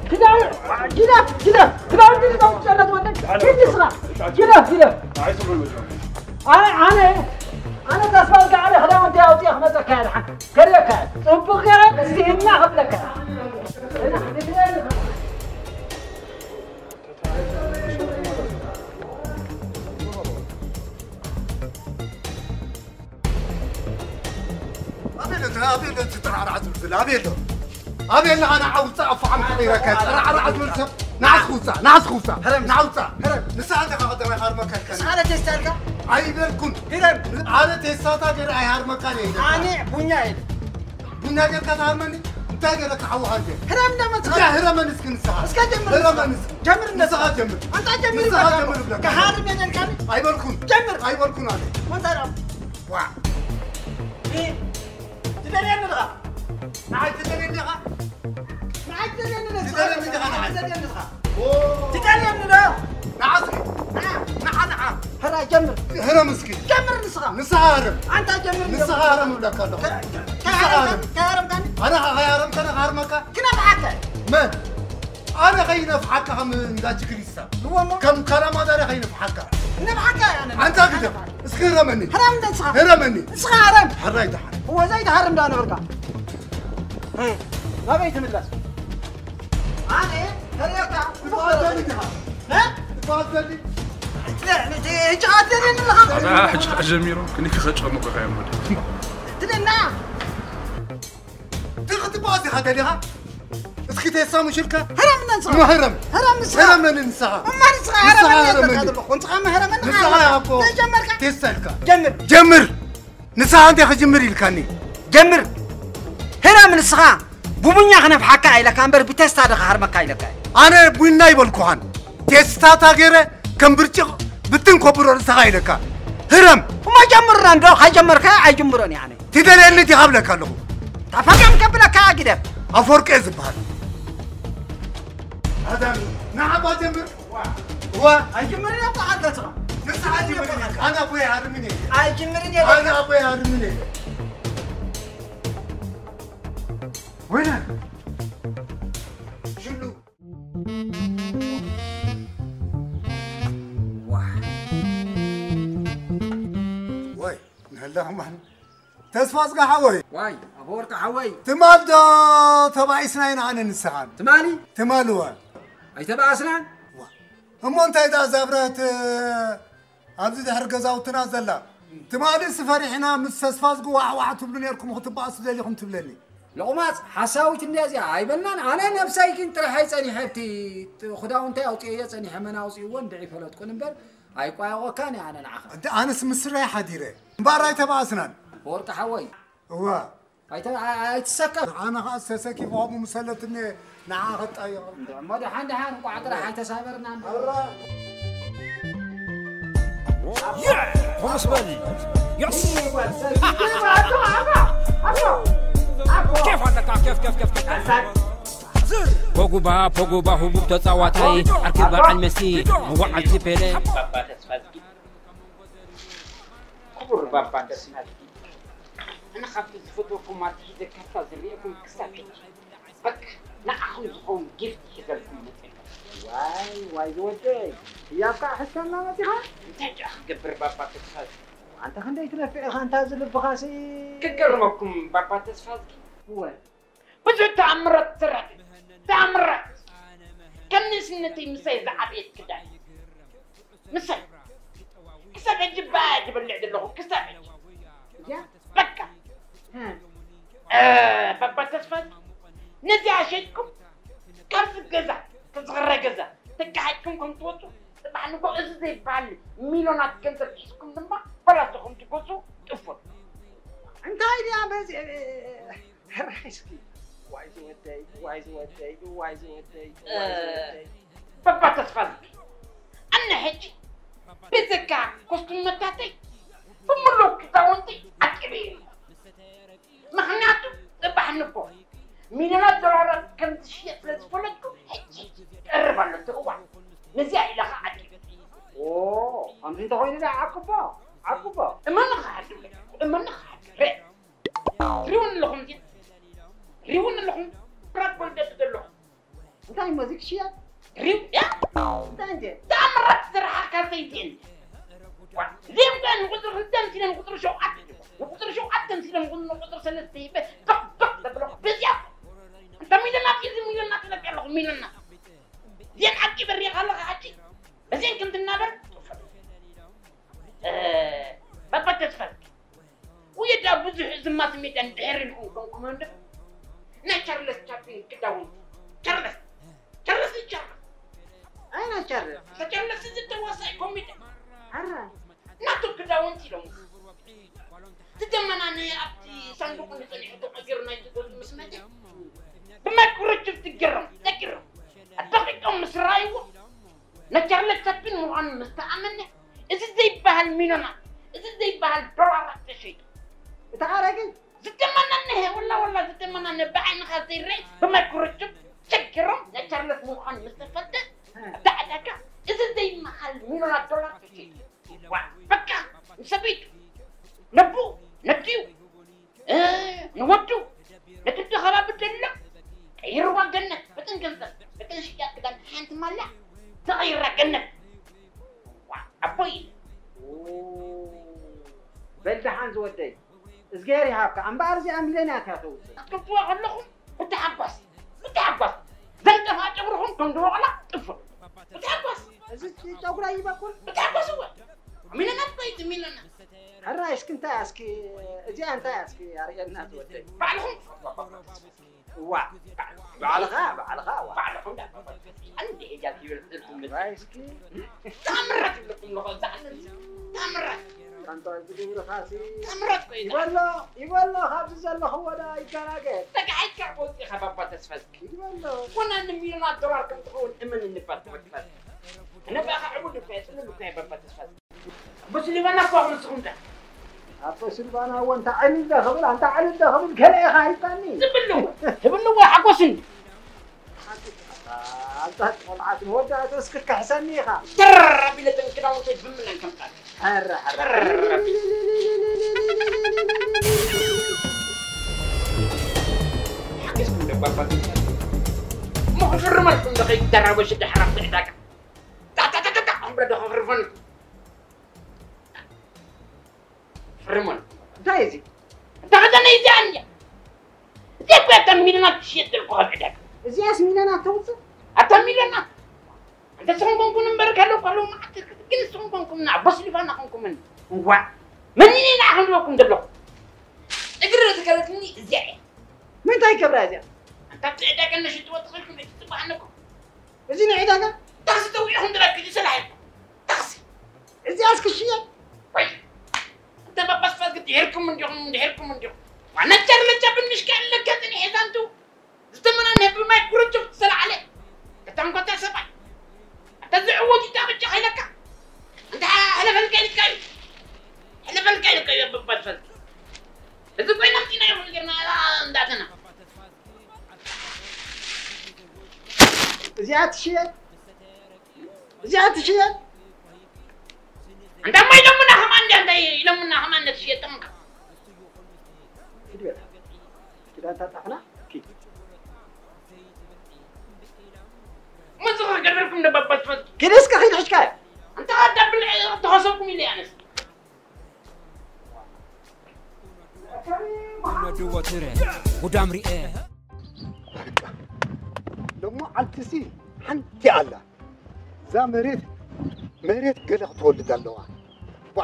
ክዳውንተ፣ ግደፍ፣ ግደፍ፣ ክዳውንተ፣ ግደፍ፣ ጨረት ወደ፣ ግድ ስራ፣ ግደፍ፣ ግደፍ። ኣነ፣ ኣነ፣ ኣነ ተስፋ ዝገዓለ ክዳውንተ ኣውፅአ ክመፀካ እየ፣ ደሓን ከርእየካ እየ። ፅቡቅ ገይረ፣ እስቲ ህና ክብለካ እየ። ኣበይ ኣሎ እቲ፣ ኣበይ ኣሎ እቲ ጠራዕራዕ ዝብል ዘሎ? ኣበይ ኣሎ? ኣበይ ኣለኻ? ንዓ ውፃእ፣ ኣፉ ዓም ክቕይረካ። ጠራዕራዕ ዝብል ሰብ ንዓስ ክውፃእ፣ ንዓስ ክውፃእ፣ ህረም። ንዓ ውፃእ። ህረም። ንስኻ እንዲኻ ቀዳማይ ሃርመካ ኢልካ። ንስኻ ኣነ ቴስታ ኢልካ? ኣይበልኩን። ህረም። ኣነ ቴስታታ ገይረ ኣይሃርመካን እየ ኢለካ። ኣነ ቡኛ ኢለ። ቡና ጌርካ ትሃርመኒ? እንታይ ገይረካ ሓውኻ እንዴ? ህረም እንዳመጽኻ። እንታይ ህረመኒ እስኪ ንስኻ? እስከ ጀምር ንስኻ። ህረመኒ እስኪ። ጀምር ንስኻ። ንስኻ ጀምር። ኣንታ ጀምር ንስኻ ይበልካ። ጀምር ይብለካ። ክሃርም እየ ነልካኒ? ኣይበልኩን። ጀምር። ኣይበልኩን ኣነ። እንታይ ደኣ? ዋ። እ፣ ትደልየኒ ዲኻ? ንዓይ ትደልየኒ ዲኻ? ንዓይ ትደልየኒ ዲኻ? ትደልየኒ ዲኻ ንዓይ? ትደልየኒ ዲኻ? ኦ። ትደልየኒ ዶ? ንዓ እስኪ። ንዓ። ንዓ፣ ንዓ። ሕራይ ጀምር። ህረም እስኪ። ጀምር ንስኻ። ንስኻ ህረም። ኣንታ ጀምር ንስኻ ጀምር። ህረም እብለካ ኣለኹ። ከ-፣ ከ-፣ ንስኻ ከ-፣ ህረም። ከይሃረምካኒ? ኣነ ኸ-፣ ከይሃረምካኒ ክሃርመካ? ክነፍሓካ። መን? ኣነ ኸይነፍሓካ ከም እንዳ ጅግሪሳ። እወ እሞ። ከም ካላማዛሪ ኸይነፍሓካ። ክነፍሓካ ኣነ። ኣንታ ግደፍ። እስኪ ህረመኒ። ህረም እንደ ንስኻ። ህረመኒ። ንስኻ ህረም። ሕራይ ደሓን። እወ ዘይትሃርም ደኣ ነበርካ። እ፣ ናበይ ትምለስ? ኣነ ተሪኤካ ትበሃል ዘሊ ዲኻ? እ? ትበሃል ዘሊ? ሕጂ ኸኣ ትደልየኒ ኣለኻ? ኣታ ሕጂ ኸኣ ጀሚሩ ክኒ ክኸጨኑ እኮ ኢኻ እዮም ወዲ። ትደና? ትኽ-፣ ትበሃል ዲኻ ደሊኻ? እስኪ ቴስታ ምሽልካ? ህረም ነንስኻ። እሞ ህረም። ህረም ንስኻ። ህረመኒ ንስኻ። እማ ንስኻ ንስኻ ህረም ህረመኒ። ነንስኻ ዘለኹ። ንስኻ መህረመኒ ንስኻ ኣለኻ። እኮ ተጀመርካ? ቴስታ ኢልካ። ጀምር። ጀምር። ንስኻ እንታይ ክጅምር ኢልካኒ? ጀምር። ህረም ንስኻ። ቡቡኛ ክነፍሓካ ኢለካ እምበር ብቴስታ ዶ ክሃርመካ ኢለካ እየ። ኣነ ቡና ይበልኩኻን። ቴስታታ ገይረ ከም ብርጭቕ ብትን ኮብሮ ርእስኻ ኢለካ። ህረም። እሞ ጀምርና እንዶ፣ ከይጀመርካዮ ኣይጅምሮን እየ ኣነ። ትደልየኒ ዲኻ እብለካ ኣለኹ። ተፈቀም ከብለካ ግደፍ። ኣፈወርቂ እየ ዝበሃል። ኣዳም፣ ንዓባ ጀምር። ዋ፣ ኣይጅምርን እየ፣ በዓል ገጽኻ። ንስኻ ጀምር። ኣነ ኣቦይ ሃርምን እየ። ኣይጅምርን እየ። ኣነ ኣቦይ ሃርምን እየ። ወይነ፣ ሽሉ። ዋይ፣ ንህላ ከማን። ተስፋ ጽጋ ሓወይ። ዋይ፣ ኣፈወርቂ ሓወይ። ትማል ዶ ተባኢስና ኢና ኣነ ንስኻን? ትማሊ? ትማል እወ። ኣይተባኣስናን? ዋ፣ እሞ እንታይ ደኣ እዛ ብረት ኣብዚ ድሕሪ ገዛውትና ዘላ? ትማልስ ፈሪሕና ምስ ተስፋ ዝጉ ዋዕ ዋዕ ትብሉ ነርኩም ክትባኣሱ ደሊኹም ትብለኒ። ሎቕማጽ፣ ሓሳዊት እንድያ እዚኣ ኣይበልናን። ኣነ ነብሰይ ግን ጥራሐይ ጸኒሐ ኣብቲ ክዳውንተይ ኣውጽኤዮ ጸኒሐ መን ኣውጽእዎ እንድዒ ፈለጥኩን እምበር ኣይቋየቖካን እየ ኣነ ንዓኻ። እንተ ኣነስ ምስ ስረይ ሓዲረ እምበኣር ኣይተባኣስናን። ወርቂ ሓወይ። እዋ። ኣይተ-፣ ኣይ-፣ ኣይትሰከፍ። ንዓና ኸኣ ዝተሰኪፉ ከምኡ ምሰለትኒ ንዓ ኸጣየቕ። እንድዒ እሞ ደሓን ደሓን እንቋዕ ጥራሕ ኣይተሳበርናን። ኣራ። የ! ኮምስ በል። የስ! ኬፍ ኣለካ፣ ኬፍ፣ ኬፍ፣ ኬፍ፣ ኬፍ። ዝር! ፖጉባ፣ ፖጉባ፣ ህቡብ ተጻዋታይ፣ ዓርኪ በዓል ሜሲ፣ መዋዓልቲ ፔሌ። ባባ ተስፋዝጊ፣ ክቡር ባባ ተስፋዝጊ፣ ኣነ ካብቲ ዝፈትወኩም ኣትሒዘ ካርታ ዝርእየኩም ክሳብ ሕጂ፣ በቃ፣ ንዓኹም ዝኸውን ጊፍት ሒዘልኩም መጺኤ ኣለኹ። ዋይ፣ ዋይ ዝወደይ፣ ህያብ ከኣ ሒዝካልና መጺኻ? እንታይ ደኣ ክገብር ባባ ተስፋዝጊ? ኣንታ ክንደይ ትነፍዕ ኢኻ፣ ኣንታ እዚ ልብኻሲ። ክገርመኩም ባባ ተስፋዝጊ። እወ። ብዙሕ ተኣምራት ትሰርሕ። ተኣምራት። ከም ንእስነተይ ምሳይ ዝዓበየት ክዳን። ምሳይ። ክሳብ ሕጂ ባያ ዝበልዕ ዘለኹ፣ ክሳብ ሕጂ። እያ? በቃ። እ። እ፣ ባባ ተስፋ፣ ነዚኣ ሸይጥኩም፣ ካብዚ ገዛ፣ ካብዚ ኽራይ ገዛ፣ ተጋሒጥኩም ከም ትወጹ፣ ጽባሕ ንግሆ እዚ ዘይበሃል ሚልዮናት ገንዘብ ሒዝኩም ድማ፣ በላትኹም ትገዝኡ፣ ጥፉ። እንታይ ድያ በዚ፣ እ፣ እ፣ እ፣ ሕራይ እስኪ። ዋይ ዝወደይ፣ ዋይ ዝወደይ፣ ዋይ ዝወደይ፣ ዋይ ዝወደይ። በባ ተስፋዝጊ፣ ኣነ ሕጂ ብዘካ ኮስትሞታተይ ብምሉእ ክዳውንቲ ዓቂበ እየ። ምኽንያቱ፣ ጽባሕ ንግሆ ሚልዮናት ዶላራት ከም ዝሽየጥ ስለ ዝፈለጥኩ፣ ሕጂ ቀርብ ኣሎ እቲ እዋን። ነዚኣ ኢለ ኸኣ ዓቂበ። ኦ፣ ከምዚ እንተኾይኑ ደኣ ዓቅቦ፣ ዓቅቦ። እመኒ ኸዓ፣ እመኒ ኸዓ፣ ርእ። ሪውን ኣለኹም እንዴ? ሪውን ኣለኹም? ብራት ጎልደት ዘለኹም። እንታይ እሞ እዚ ክሽየጥ? ሪው፣ ያ? እንታይ እንዴ? ተኣምራት ዝረሓካ ሰይቲ እንዴ? ዋ፣ እዚኦም ከኣ ንቁፅሪ ክልተ ምሲለ ንቁፅሪ ሸውዓተ፣ ንቁፅሪ ሸውዓተ ምሲለ ንቁ-፣ ንቁፅሪ ሰለስተ ይበ-፣ በቕ፣ በቕ ዘብለኹ በዚኣ። እንተ ሚልዮናት፣ እዚ ሚልዮናት ትለቂ ኣለኹ፣ ሚልዮናት። እዚአን ዓቂበ ሪኢኻ ኣለኻ ሕጂ? በዚአን ከም ትናበር፣ እ፣ በባ ተስፋ። ውየዳ ብዙሕ ዝማት ሜዳ እንድሕር ኢልኩም ኮንኩም እንዶ ናይ ቻርለስ ቻፕሊን ክዳውንቲ። ቻርለስ፣ ቻርለስ፣ ቻርለስ። ኣይ ናይ ቻርለስ። ቻርለስ እዚ ተዋሳኢ ኮሜዲ። ኣረ። ናቱ ክዳውንቲ ኢሎም። ዝደመናኒ ኣብቲ ሳንዱቕ ንጸኒሑ ተቐይሩ ናይ ዝገዙ ምስ መጸ ብማይክሮቺፕ ትግረም፣ ተግረም። ኣዳቒቆም ምስ ረኣይዎ ነቻርለስ ቻፕሊን ምዃኑ ምስ ተኣመነ፣ እዚ ዘይበሃል ሚልዮናት፣ እዚ ዘይበሃል ዶላራት ተሸይጡ። እታ ኻልኣይ ግን? ዝደመናኒ፣ ወላ ወላ ዝደመናኒ፣ ብዓይንኻ ዘይረኣይ ብማይክሮቺፕ ቸግሮም ነቻርለስ ምዃኑ ምስ ተፈልጠ፣ እታ ዕዳጋ እዚ ዘይመሃል ሚልዮናት ዶላር ተሸይጡ። ዋ፣ በቃ፣ ንሰበይቱ፣ ነቦኡ፣ ነዲኡ፣ እ፣ ንወዱ፣ ነቲ ኣብቲ ከባቢ ደሎ፣ ቀይርዋ ገነት፣ በተን ገንዘብ፣ በተን ሽያጥ ክዳን ሓንቲ ማልያ፣ ተቐይራ ገነት። ዋ፣ ኣቦይ። በል ደሓን ዝወደይ፣ እዝግሄር ይሃብካ። እምበኣር እዚኣ ሚልዮን እያ ተውፅእ። ክትወ ከለኹም ብታሓጓስ፣ ብታሓጓስ፣ ዘይጠፍኣ ጨጉርኹም ከም ድወቕላ ጥፍእ። ብታሓጓስ። እዚ ጨጉራ ይበቁል? ብታሓጓስ እወ። ሚልዮናት ኮይት፣ ሚልዮናት። ሕራይ እስኪ እንታይ እስኪ፣ እዚኣ እንታይ እስኪ ኣርእየና ዝወደይ። ባዕልኹም ትፈልጥዋ ባባ ተስፋ። ዋ ባዕልኻ ባዕልኻ ዋ ባዕልኹም ዳ ኣንዲ ሄጃ ትብል ትብል ትብል እስኪ ታምራት ይብልኩም ኣለኹ። ዛዕነት ታምራት። ኣንታ እዚ ግብርኻሲ ታምራት ኮይና ይበሎ ይበሎ። ካብዚ ዘለኽዎ ዳ ይገላገል። ተጋሂድካ ወፂኻ ባባ ተስፋ እስኪ ይበሎ። ኮና ንሚሊዮናት ዶላር ከም ትኸውን እመን እንባል ትወድፋል። ነባኻ ዕቡድ እኳ የፅልም እኳ የበባ ተስፋ። ኣቦ ስሊባና እኳ ንስኹም ዳ ኣቦ ስልባና እወ እንታ ዕልል ዶ ክብል ኣንታ ዕልል ዶ ክብል ገለ ኢኻ ሂብካኒ። ዝብሉ ህብሉ ወይ ሓጎስን ኣንታ ቆልዓት መወዳእቱ እስክትክሕሰኒ ኢኻ። ተር ኣቢለ ክዳውንተይ ብምለን ከምጣል። ኧረ፣ ኧረ። ሓገዝኩም ደባባት። እሞ ክፍርመልኩም ዶ ከይደራበሽ ደሓር ኣብቲ ዕዳጋ። ጣጣጣጣጣ፣ ኣምረ ዶ ክፍርመልኩም። ፍርመልኩም። እንታይ እዚ? እንታይ ከተነ እዚኣ እንድያ። እዚኣ እኮ እታ ሚልዮናት ትሽየጥ ዘልኩ ካብ ዕዳጋ። እዚኣስ ሚልዮናት ተውፅእ? ኣታ ሚልዮናት። እንተ ስኹም ኮንኩም እምበር ከለኩ ኣለዉ መዓት ትርክት። ግን ስኹም ኮንኩም ና፣ ኣቦ ስሊፋና ኮንኩምን። እዋ። መን ኢና ክንብለኩም ዘለኹ? እግሪ ዶ ተከለትኒ እዚኣ እያ። ምንታይ ገብራ እዚኣ? ኣንታ ኣብቲ ዕዳጋ ነሽጥዎ ተኸልኩም እትፅባሕ ኣለኩም። እዚ ናይ ዕዳጋ? ታክሲ ተውዒኹም ድረክድ ይስራሕ ኢልኩም። ታክሲ። እዚኣስ ክሽየጥ? ወይ። እንተ ባባስፋት ግን ድሒርኩም እንዲኹም፣ ድሒርኩም እንዲኹም። ዋና ጨርለጫ ብንሽካ ኣለካ ጽኒሕ ዛንቱ። ዝተመናነ ብማይ ኩርንችፍ ዝተለዓለ። ተታንኮታ ሰብኣይ። ኣታ ዝዕወት ይታ ብቻ ኸይለካ። እንተ ሕለፈልካ ኢልካ እዩ። ሕለፈልካ ኢልካ እዩ ባባስፋት። እዚ ኮይና ምጢና ይኹን ጌርና እንዳተና። እዚኣ ትሽየጥ? እዚኣ ትሽየጥ? እንዳ እሞ ኢሎምና ከማን እንዳ እንታይ ኢሎምና ከማን ነትሽየጥ ተምካ። ኪድ በል። ኪድ ኣንታ ጣፍና፣ ኪድ። ምን ዝኸ ገደልኩም ደባባት ፈት። ኪድ እስከ ኪድ ሕሽካ። እንተ ኣዳ ብልዕ ተኸሰብኩም ኢለ ኣነስ። ነድዎ ትረ ጉዳም ሪኤ። በቃ። ሎማዓልቲሲ ሓንቲ ኣላ። እዛ መሬት፣ መሬት ገለ ክትወልድ ኣለዋ። ዋ፣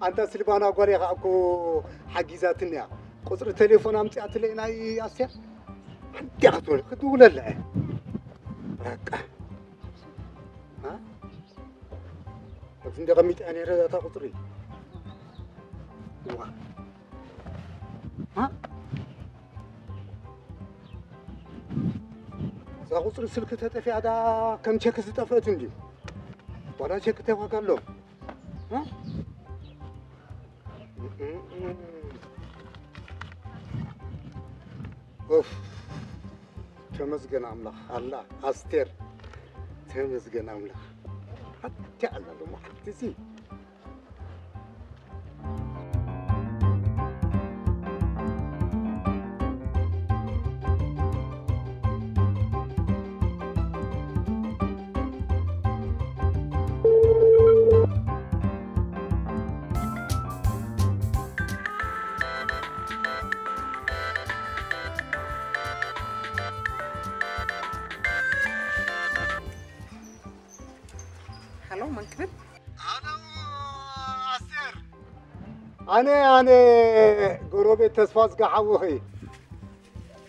ኣንታ ስልባና ጓል እያ እኮ ሓጊዛትኒ እያ። ቁፅሪ ቴሌፎን ኣምፂኣትለይ ናይ ኣስቴር። ሓንቲ እያ ክትወልድ፣ ክትውለላ እያ። በቃ። እ? ኣብዚ እንደ ቀሚጠ ነይረ እታ ቁፅሪ። እዋ። እ? እዛ ቁፅሪ ስልኪ ተጠፊኣ ዳ ከም ቸክ ዝጠፍአት እንድዩ። ዋላ ቸክ እንታይ ዋጋ ኣሎ? እ? ኡፍ፣ ተመስገን ኣምላኽ ኣላ ኣስቴር፣ ተመስገን ኣምላኽ። ሓንቲ ኣላ ሎማዓልቲ እዚ። ሃሎ፣ መን ክብል? ሃሎ፣ ኣስቴር። ኣነ፣ ኣነ፣ ጎረቤት ተስፋ ዝጋ ሓውኺ።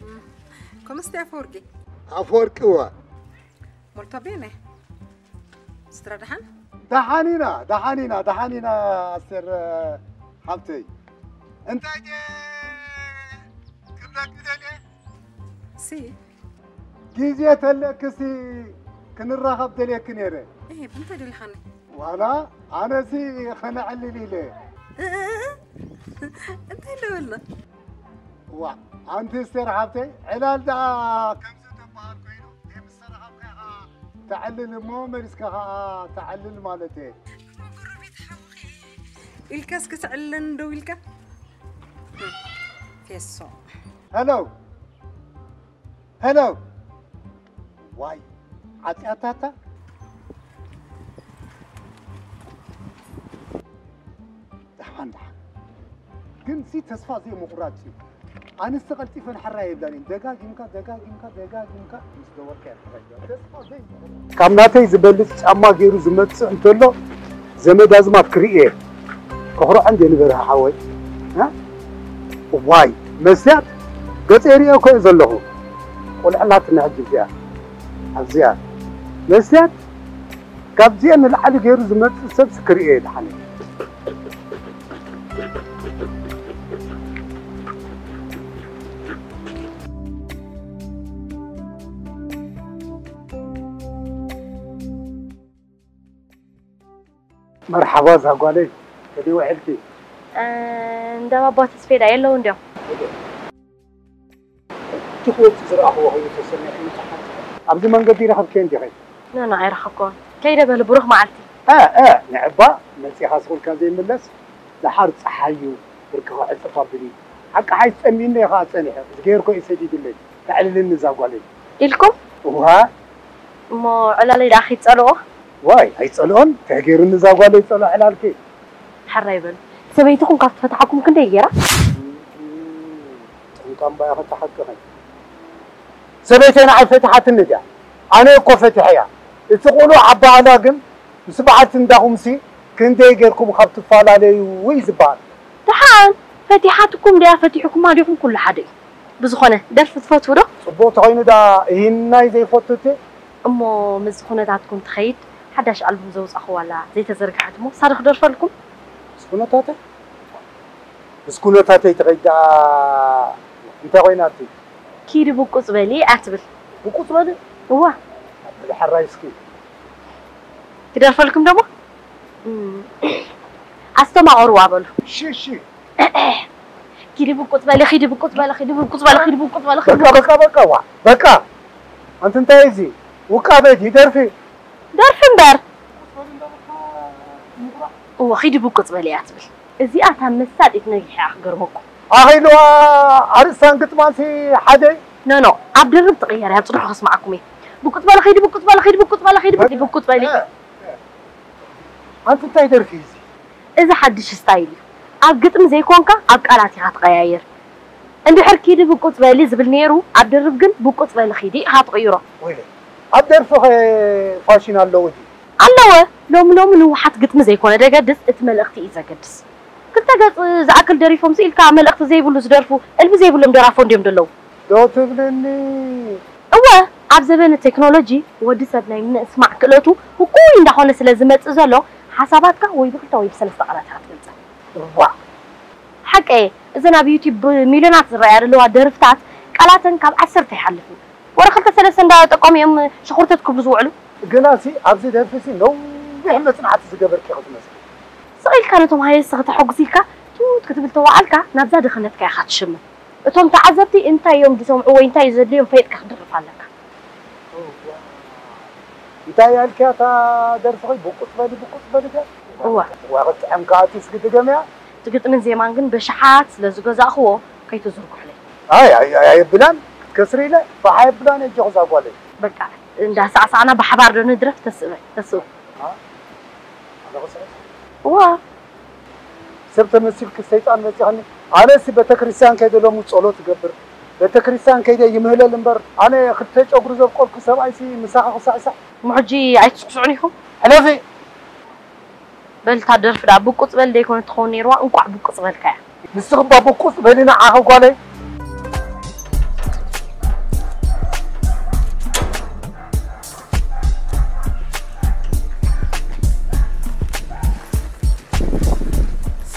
እም፣ ኮመስቲ ኣፈወርቂ? ኣፈወርቂ፣ እወ። ሞልቶ ቤነ? ስድራ ደሓን? ደሓን ኢና፣ ደሓን ኢና፣ ደሓን ኢና፣ ኣስቴር፣ ሓብተይ። እንታይ ድየ ክብለኪ ደልየ? ሲ? ግዜ ተለክሲ ክንራኸብ ደልየኪ ነይረ። እህ፣ ብምንታይ ደሊኻኒ? ዋላ ኣነሲ ከነዕልል ኢለ። እ፣ እ፣ እ፣ እ። እንታይ ደበልና? ዋ፣ ኣንቲ ስቴር ሓብተይ፣ ዕላል ደኣ ከምዚ ተበሃል ኮይኑ፣ ምስ ተራኸብካ ኢኻ ተዕልል እሞ፣ መሊስካ ኸኣ ተዕልል ማለት እየ። እሞ ጎረቤት ሓውኺ ኢልካስ ክትዕልለን ደው ኢልካ? ፌሶ። ሄሎ። ሄሎ። ዋይ፣ ዓጽያታታ። ደሓን፣ ደሓን። ግን ሲ ተስፋ ዘይምቑራጽ እዩ። ኣንስቲ ቀልጢፈን ሓራ የብላን እየን። ደጋጊምካ፣ ደጋጊምካ፣ ደጋጊምካ ምስ ደወልካ እየን ተረዲኦ። ተስፋ ዘይምቑራጽ። ካብ ናተይ ዝበልጽ ጫማ ገይሩ ዝመጽእ እንተሎ ዘመድ ኣዝማድ ክርኢ እየ። ከኹርዖ እንደ ንበርህ ሓወይ። እ? ዋይ፣ መስያት ገጸ ይርእዮ እኮ እየ ዘለኹ። ቆልዕላትና ሕጂ እዚኣ ኣብዚኣ መስትያት ካብዚኣ ንላዕሊ ገይሩ ዝመጽእ ሰብ ክርእዮ እየ ደሓነ። መርሓባ እዛ ጓለይ፣ ከመይ ውዒልኪ? እንዳ ባባ ተስፌዳ የለውን ድዮም? እቲ ክወጽእ ዝረኣኽዎ ኮይኑ ተሰሚዑኒ። ኣብዚ መንገዲ ረኸብክየን ዲኺ? ኖ ኖ ኣይረኸብክዎን። ከይደ በሊ ብሩኽ መዓልቲ። እ እ ንዕባ መጺኻ ስቕ ኢልካ ዘይምለስ ደሓር ጸሓይ እዩ ብርክኻ ዕጽፍ ኣቢሉ እዩ። ሓቂ ሓይስ ጸሚእኒ እየ ኸኣ ጸኒሐ። ዝገይርኮ እዩ ሰዲዱለይ። ተዕልልኒ እዛ ጓለይ። ኢልኩም? እዋ እሞ ዕላለይ ደኣ ከይትጸልኦ? ዋይ ኣይጸልኦን። እንታይ ገይሩኒ እዛ ጓለይ ጸልኦ ዕላልኪ? ሕራይ በሉ። ሰበይትኹም ካብ ትፈትሓኩም ክንደይ ገይራ? ጠንቃምባ ኢኺ ተሓቅኺ። ሰበይተይ ንዓይ ፈቲሓትኒ ድያ? ኣነ እኮ ፈቲሐያ። እቲ ቆልዑ ዓባኣላ ግን ምስ በዓልቲ እንዳኹምሲ ክንደይ ጌርኩም ካብ ትፈላለዩ እዩ ዝበሃል። ደሓን ፈቲሓትኩም ድያ ፈቲሕኩማ ዲኹም ኩሉ ሓደ እዩ። ብዝኾነ ደርፊ ትፈትዉ ዶ? ጽቡቕ ተኾይኑ ደኣ እሂናይ ዘይፈቱ እቴ። እሞ ምስዚ ኩነታትኩም ትኸይድ ሓዳሽ ኣልቡም ዘውጻኹዋ ኣላ ዘይተዘርግሐት እሞ ሳሪ ክደርፈልኩም? ምስ ኩነታተይ ምስ ኩነታተይ ትኸይድ ደኣ እንታይ ኮይና እቲ? ኪዲ ብቁጽ በሊ እያ ትብል። ብቁጽ በሊ? እዋ። ኣበሊ ሓራይ እስኪ። ክደርፈልኩም ደሞ? ኣስተማቐርዋ በሉ። ሺ ሺ። ኪዲ ብቁጽ በሊ ኪዲ ብቁጽ በሊ ኪዲ ብቁጽ በሊ ኪዲ ብቁጽ በሊ ኪዲ በቃ በቃ በቃ ዋ በቃ። ኣንቲ እንታይ እዚ ውቃበ ድዩ ደርፊ? ደርፊ እምበር። እወ ኺዲ ብቁጽ በሊ እያ ትብል። እዚኣ እታ መሳጢት ነጊሕ እያ ክገርመኩም። ኣኺልዋ ኣርእስታን ግጥማንሲ ሓደ እዩ። ኖ ኖ ኣብ ድርብ ትቕየር እያ ጽንሑ ከስምዓኩም እየ። ብቁጽ በሊ ኺዲ ብቁጽ በሊ ኺዲ ብቁጽ በሊ ኺዲ ብቁጽ በሊ። ኣንቲ እንታይ ደርፊ እዩ እዚ? እዚ ሓድሽ ስታይል እዩ። ኣብ ግጥሚ ዘይኮንካ ኣብ ቃላት ኢኻ ትቐያይር። እንድሕር ኪዲ ብቁጽ በሊ ዝብል ነይሩ ኣብ ድርብ ግን ብቁጽ በሊ ኺዲ ኢኻ ትቕይሮ። ወይለይ ኣብ ደርፊ ኸ ፋሽን ኣለዎ ድዩ? ኣለወ። ሎሚ ሎሚ ንውሓት ግጥሚ ዘይኮነ ደገድስ እቲ መልእኽቲ እዩ ዘገድስ። ክልተ ገጽ ዝኣክል ደሪፎም ስኢልካ መልእኽቲ ዘይብሉ ዝደርፉ እልቢ ዘይብሎም ደራፎ እንድዮም ደለዉ። ዶ ትብልኒ? እወ ኣብ ዘበነ ቴክኖሎጂ ወዲ ሰብ ናይ ምስማዕ ክእለቱ ህኩይ እንዳኾነ ስለ ዝመጽእ ዘሎ ሓሳባትካ ወይ ብክልተ ወይ ብሰለስተ ቃላት ኢኻ ትገልጸ። እዋእ ሓቀየ እዘን ኣብ ዩቲብ ብሚልዮናት ዝረኣያ ዘለዋ ደርፍታት ቃላተን ካብ ዓሰርተ ኣይሓልፍን። ወረ ክልተ ሰለስተ እንዳጠቀሙ እዮም ሽኹርተት ክብሉ ዝውዕሉ። ግናሲ ኣብዚ ደርፊሲ ነዊሕ መጽናዕቲ ዝገበርኪ ኢኺ ትመስሊ። ስቕ ኢልካ ነቶም ሃየስቲ ክተሐጉስ ኢልካ ቱት ክትብል ተወዓልካ ናብዛ ድኽነትካ ኢኻ ትሽምም። እቶም ተዓዘብቲ እንታይ እዮም ዝሰምዑ ወይ እንታይ እዩ ዘድልዮም ፈይጥካ ክትድርፍ ኣለካ። እንታይ ያልኪያ እታ ደርፊ ኸይ ብቁጽ በሊ ብቁጽ በሊ ከ እዋ እዋ ክትጥዕም ከኣ እስኪ ድገምያ። እቲ ግጥምን ዜማን ግን በሽሓት ስለ ዝገዛእኽዎ ከይትዝርግሑለይ። ኣይ ኣይ ኣይ ኣየብላን ክትከስሪ ኢለ ፋሕ ኣየብላን እየ ጀኹ እዛ ጓለይ። በቃ እንዳሳዕሳዕና ብሓባር ዶ ንድረፍ ተስእበ ተስኡ። ኣነ ክስዕስ እዋ ሰብ ተመሲልኪ ሰይጣን መጺኻኒ። ኣነሲ ቤተክርስትያን ከይደ ሎሚ ጸሎት እገብር ቤተክርስትያን ከይደ ይምህለል እምበር ኣነ ክልተ ጨጉሪ ዘብቆልኩ ሰብኣይሲ ምሳኺ ክስዕስዕ። እሞ ሕጂ ኣይትስዕስዑን ኢኹም። ሕለፊ በል እታ ደርፊ ደኣ ብቁጽ በል ደይኮነት ትኸውን ነይርዋ እንቋዕ ብቁጽ በልካያ። ንስኺ እባ ብቁጽ በሊ ንዓኺ ጓለይ።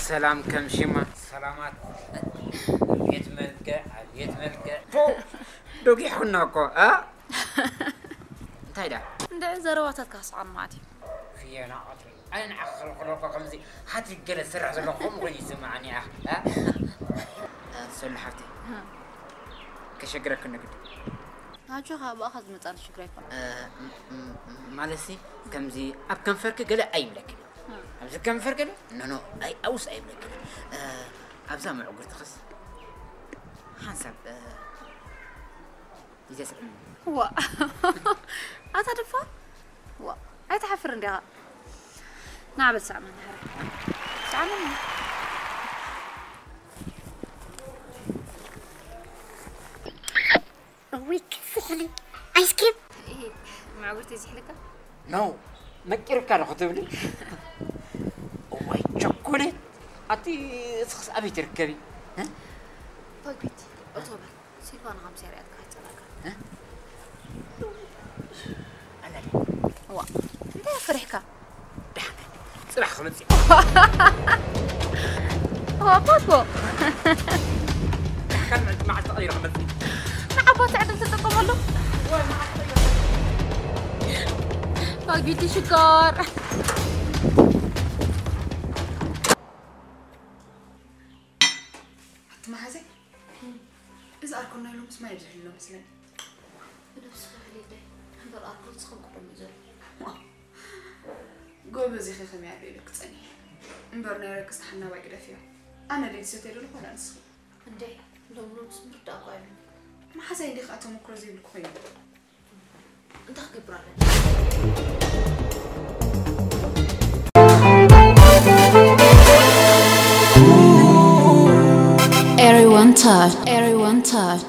ሰላም ከም ሽማ ሰላማት። ኣቤት መልክዕ ኣቤት መልክዕ። ፎእ! ዶጊሕኩና እኮ እ? እንታይ ደኣ? እንድዒ ዘረባታትካ ኣስዓም መዓት እዩ። ፍየና ቀትሪ ኣነ ንዓኺ ክኽልኽሎ እኮ ከምዚ ሃትሪክ ገለ ዝሰርሕ ዘለኹ ከምኡ ኮይኑ ይስምዓኒ እያ። እ? ሰሉ ሓፍተይ ከሸግረኪ ንግዲ። ኣጆኻ ብኣኻ ዝመጻኒ ሽግር ኣይኮነን። ማለትሲ ከምዚ ኣብ ከንፈርኪ ገለ ኣይብለኪ። ኣብዚ ከንፈር ገለ ኖ ኖ ኣይ ኣውስ ኣይብለኪ። ኣብዛ መዕጉርትኽስ ሓንሳብ ይተስዕም። ዋ ኣታ ደፋር ዋ ኣይትሓፍርን ዲኻ? ንዓ በል ሰዕመኒ ሕራይ ሰዕመኒ። እውይ ክስሕሊ ኣይስክሪም። መዕጉርቲ ይዝሕልካ? ኖ መቂርካ ዶ ክትብሊ? እዋይ ቸኮሌት ኣቲ እስኽስ ኣበይ ትርከቢ? ፓግቢት ኦቶበር ሲልቫና ከም ሴርያትካ ይጸላካ። ዋ፣ እንታይ ፈሪሕካ? ጽባሕ ክመጽእ። ዋ፣ ፓፖ። ካልእ መዓልቲ ቀይረ ክመጽእ። ንዓቦት ዕድል ትጥቀመሉ። ፋጊቲ ሽኮር። ኣቲ መሓዘይ፣ እዚ ኣርኮና ኢሎም ስማይ ይብዝሕሎ መስለኒ። ብነብስኺ ሕሊደይ፣ እምበር ኣርኮል ዝኸም ቅድም እዩ ዘሎ። ጎበዝ ኢኺ፣ ከመይ ኣቢሉ ክጸኒ። እምበር ናይ ረክስ ተሓናባይ ግደፍዮ። ኣነ ደይ ዝሰትየ ዘለኹ ዋላ ንስኺ? እንዴ፣ ሎምሎምስ ምርዳእ እኮ ኣይብሉን። መሓዛይ እንዲኺ ኣተመኩሮ ዘይብልኩ ኮይኑ። እንታይ ክገብር ኣለኒ? Everyone touch, everyone touch.